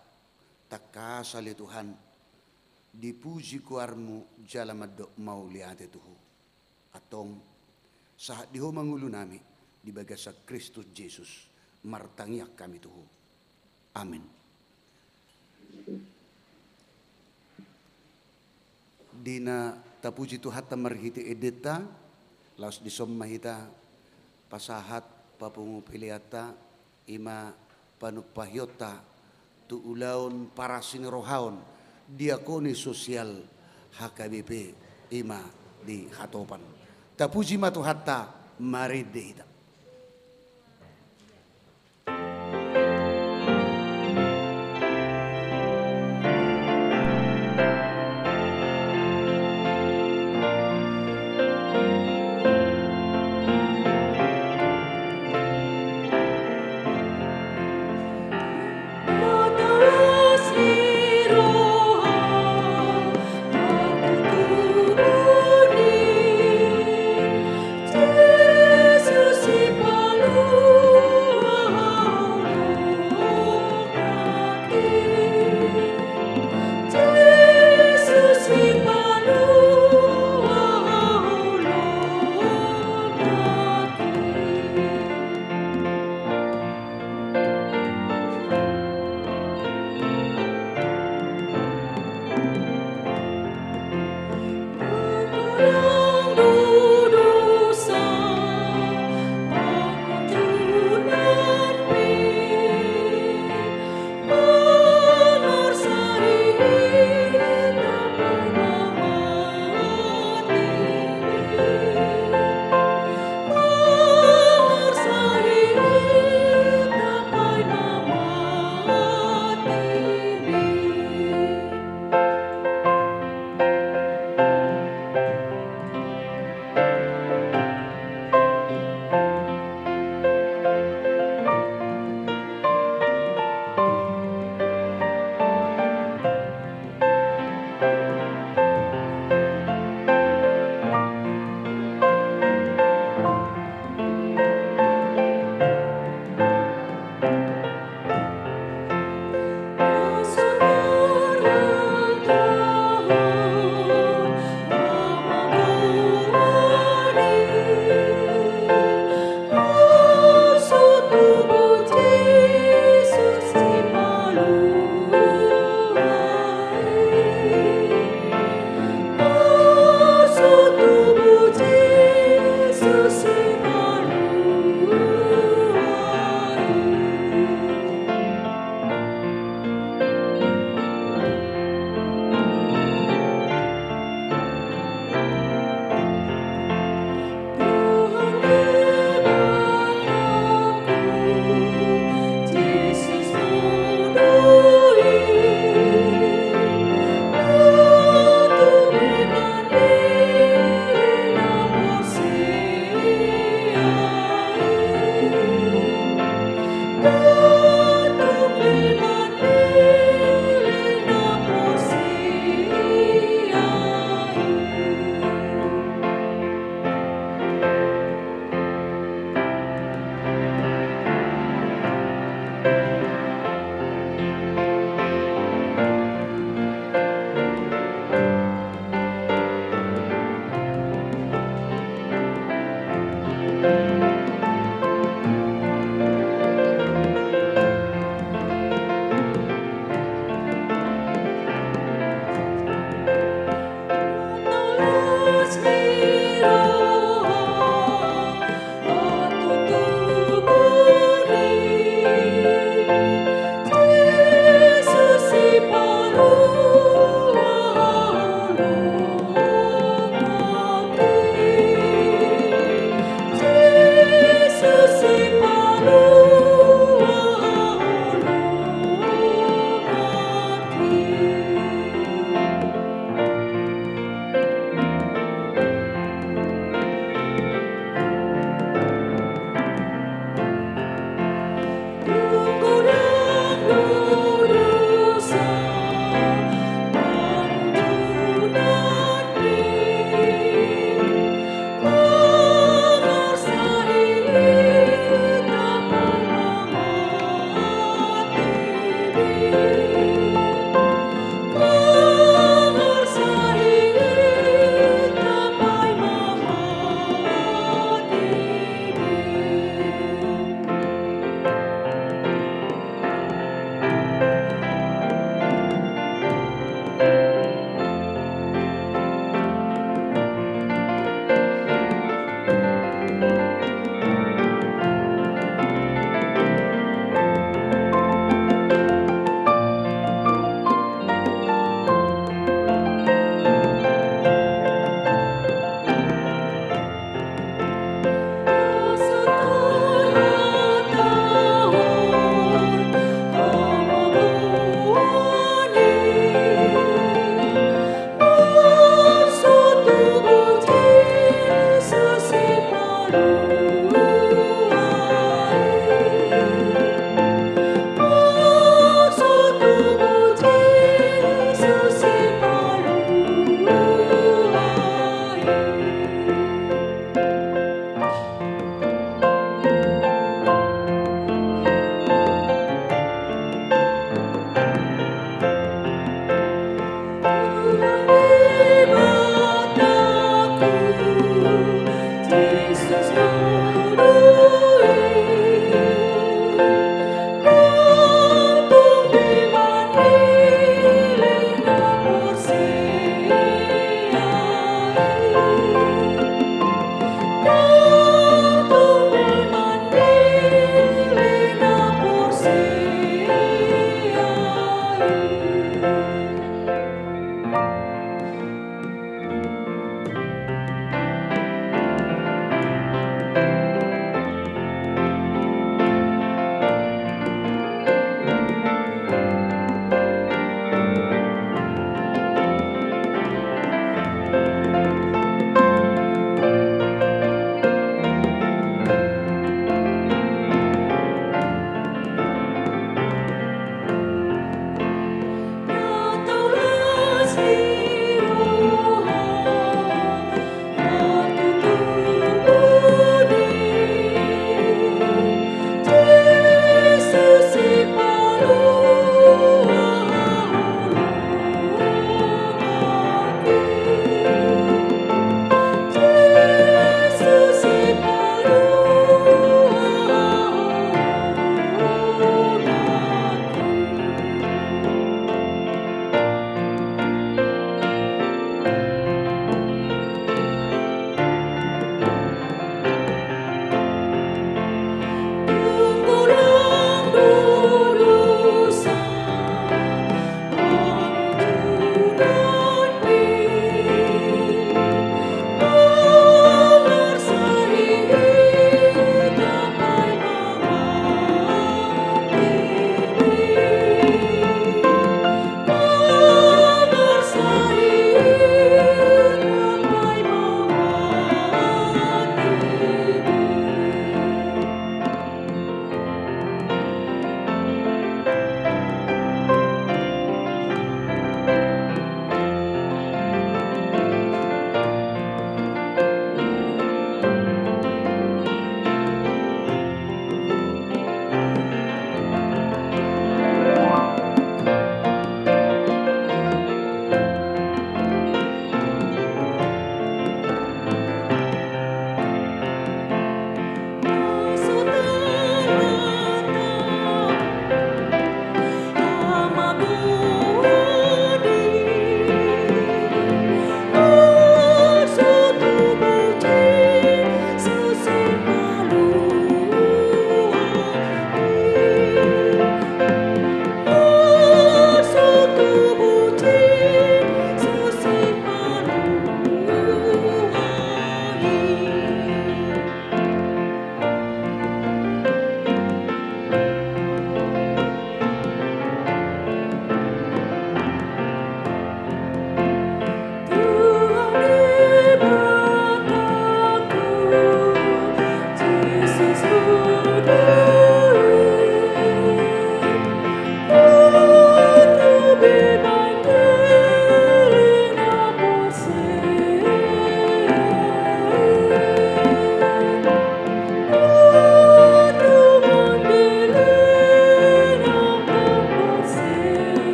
tangkas ale Tuhan, dipuji goarMu jala mandok mauliate tu Ho. Antong, sahat di Ho ma ngolunami di bagasan Kristus Jesus, martangiang hami tu Ho. Amin. Di na tapuji Tuhanta marhite endenta, laos dison ma hita pasahat papungu peleanta, i ma panumpahionta tu ulaon parasinirohaon diakoni sosial H K B P, i ma di Hatopan. Tapuji ma Tuhanta, marende hita.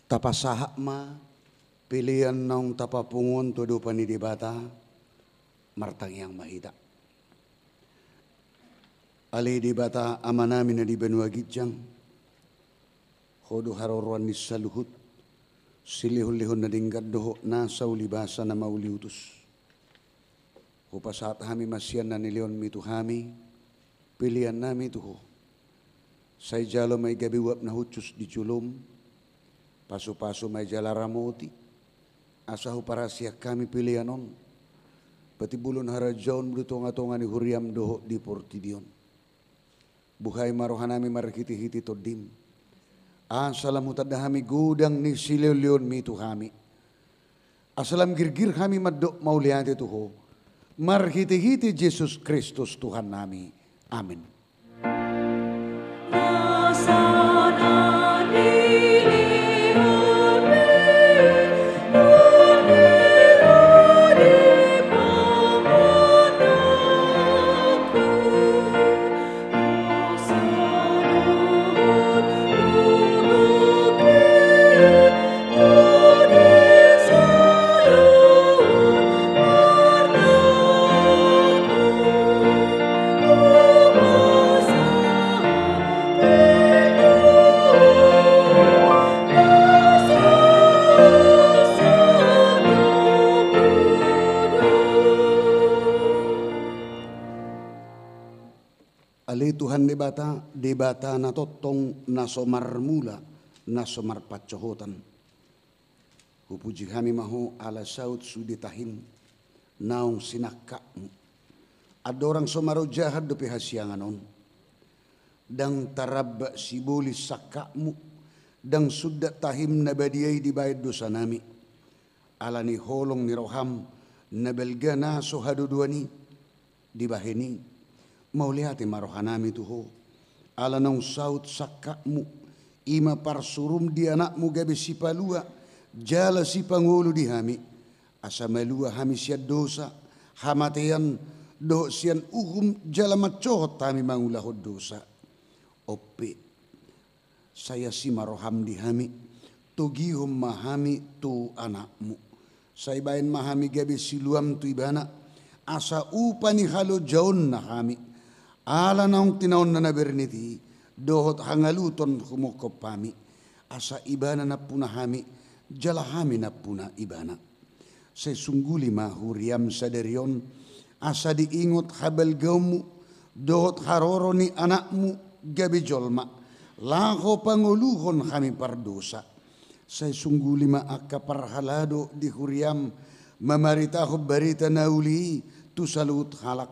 Tapasahat ma pelean naung tapapungu on tu adopan ni Debata. Martangiang ma hita. Ale Debata Amanami na di banua ginjang, Ho do haroroan ni saluhut silehonlehon na denggan dohot nasa ulibasa na mauliutus. Hupasahat hami ma sian na nilehonmi tu hami peleannami tu Ho. Sai jalo ma i gabe uap na hushus di jolom, pasupasu ma i jala ramoti, asa huparasian hami pelean on patimbulhon harajaonmu di tongatonga ni huriam dohot di portibi on. Buhai ma rohanami marhitehite Tondim, asa lam hutanda hami godang ni silehonlehonmi tu hami, asa lam girgir hami mandok mauliate tu Ho, marhitehite Jesus Kristus Tuhannami. Amen. Ale Tuhan Debata, Debata na tongtong, na so marmula, na so marpansohotan. Hupuji hami ma Ho ala saut sude tahim naung sinangkapmu. Andorang so marojahan dope hasiangan on, ndang taramba sibolis sangkapmu, ndang sundat tahim na badia i dibahen dosanami. Ala ni holong ni roham na balga na so hadodoan i, dibahen i, mauliate ma rohanami tu Ho, ala naung saut sangkapmu, i ma parsurum di Anakmu gabe sipalua jala sipangolu di hami, asa malua hami sian dosa, hamatean, dohot sian uhum jala mansohot hami mangulahon dosa. On pe, sai asi ma roham di hami, togihon ma hami tu Anakmu. Sai bahen ma hami gabe siluam tu Ibana, asa upa ni halojaonna hami, ala naung tinaonna na bernit i, dohot hangaluton humongkop hami, asa Ibana nampuna hami, jala hami nampuna Ibana. Sai sungguli ma huriam sadari on, asa diingot habalgaonmu, dohot haroro ni Anakmu gabe jolma, laho pangoluhon hami pardosa. Sai sungguli ma angka parhalado di huriam mamaritahon barita na uli i tu saluhut halak,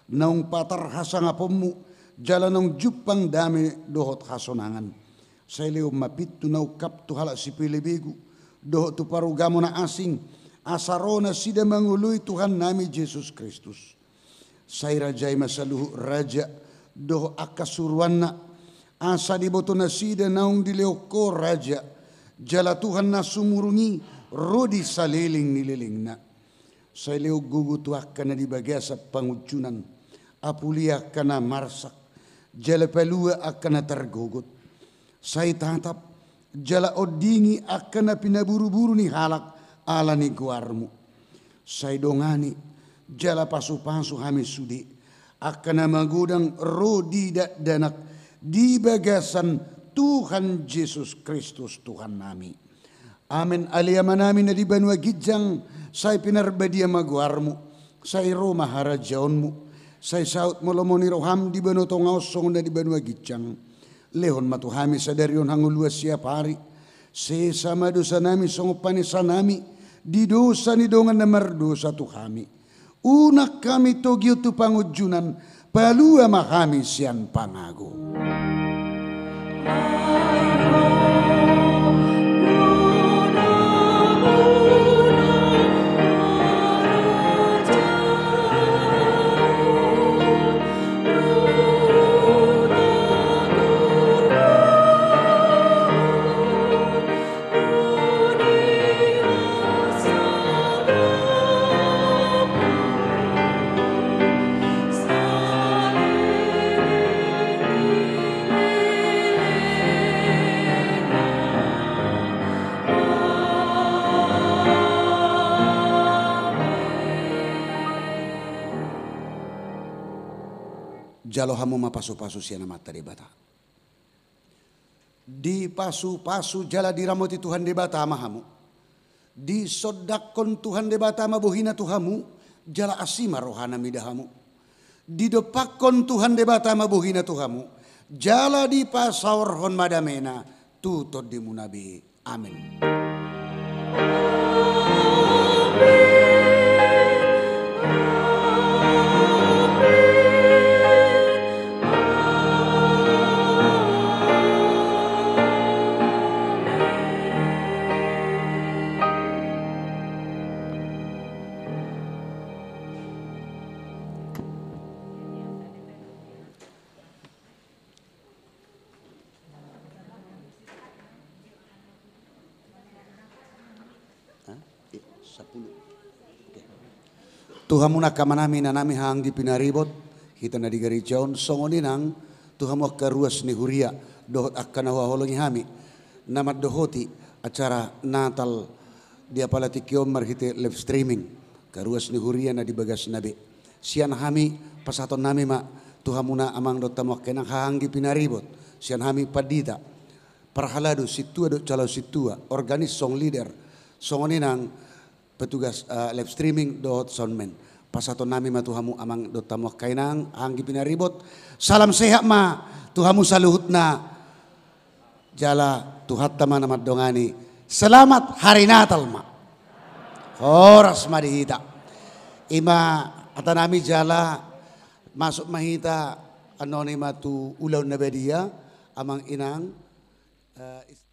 naung patar hasangaponmu, jala naung jumpang dame dohot hasonangan. Sai lehon ma pintu na ungkap tu halak sipelebegu, dohot tu parugamo na asing, asa ro nasida mangoloi Tuhannami Jesus Kristus. Sai rajai ma saluhut raja, dohot angka suruanna, asa diboto nasida naung dilehon Ho raja, jala Tuhan na sumurung i ro di saleleng ni lelengna. Sai lehon gogo tu angka na di bagasan pangunjunan, apuli angka na marsak, jala palua angka na targogot. Sai tatap, jala ondingi angka na pinaburuburu ni halak ala ni goarmu. Sai dongani, jala pasupasu hami sude, angka na magodang ro di dakdanak di bagasan Tuhan Jesus Kristus Tuhannami. Amen. Ale Amanami na di banua ginjang, sai pinarbadia ma goarmu, sai ro ma harajaonmu, sai saut ma lomo ni roham di banua tonga on songon na di banua ginjang. Lehon ma tu hami sadari on hangoluan siapari, sesa ma dosanami songon panesanami di dosa ni dongan na mardosa tu hami. Unang hami togihon tu pangunjunan, palua ma hami sian pangago. Jalo hamu ma pasupasu sian Amanta Debata. Dipasupasu jala diramoti Tuhan Debata ma hamu. Disondangkon Tuhan Debata ma bohina tu hamu, jala asi ma rohana mida hamu. Didompakkon Tuhan Debata ma bohina tu hamu, jala dipasaorhon ma damena tu tondimuna be. Amen. Hah? Eh, sapuluh. Oke. Tu hamu angka amanami, inanami, haha anggi pinaribot, hita na di gareja on, songon i nang tu hamu angka ruas ni huria dohot angka na huhaholongi hami na mandohoti acara Natal di apala tingki on marhite live streaming, angka ruas ni huria na di bagasna be. Sian hami pasahatonnami ma tu hamuna amang dohot hamu angka inang, haha anggi pinaribot, sian hami pandita, parhalado, sintua dohot calon sintua, organis, song leader, songon i nang petugas, eh, live streaming dohot soundman. Pasahatonnami ma tu hamu amang dohot hamu angka inang, haha anggi pinaribot. Salam sehat ma tu hamu saluhutna. Jala Tuhanta ma na mandongani. Selamat Hari Natal ma. Horas ma di hita. I ma hatanami jala masuk ma hita annon i ma tu ulaon na badia, amang inang, eh, is-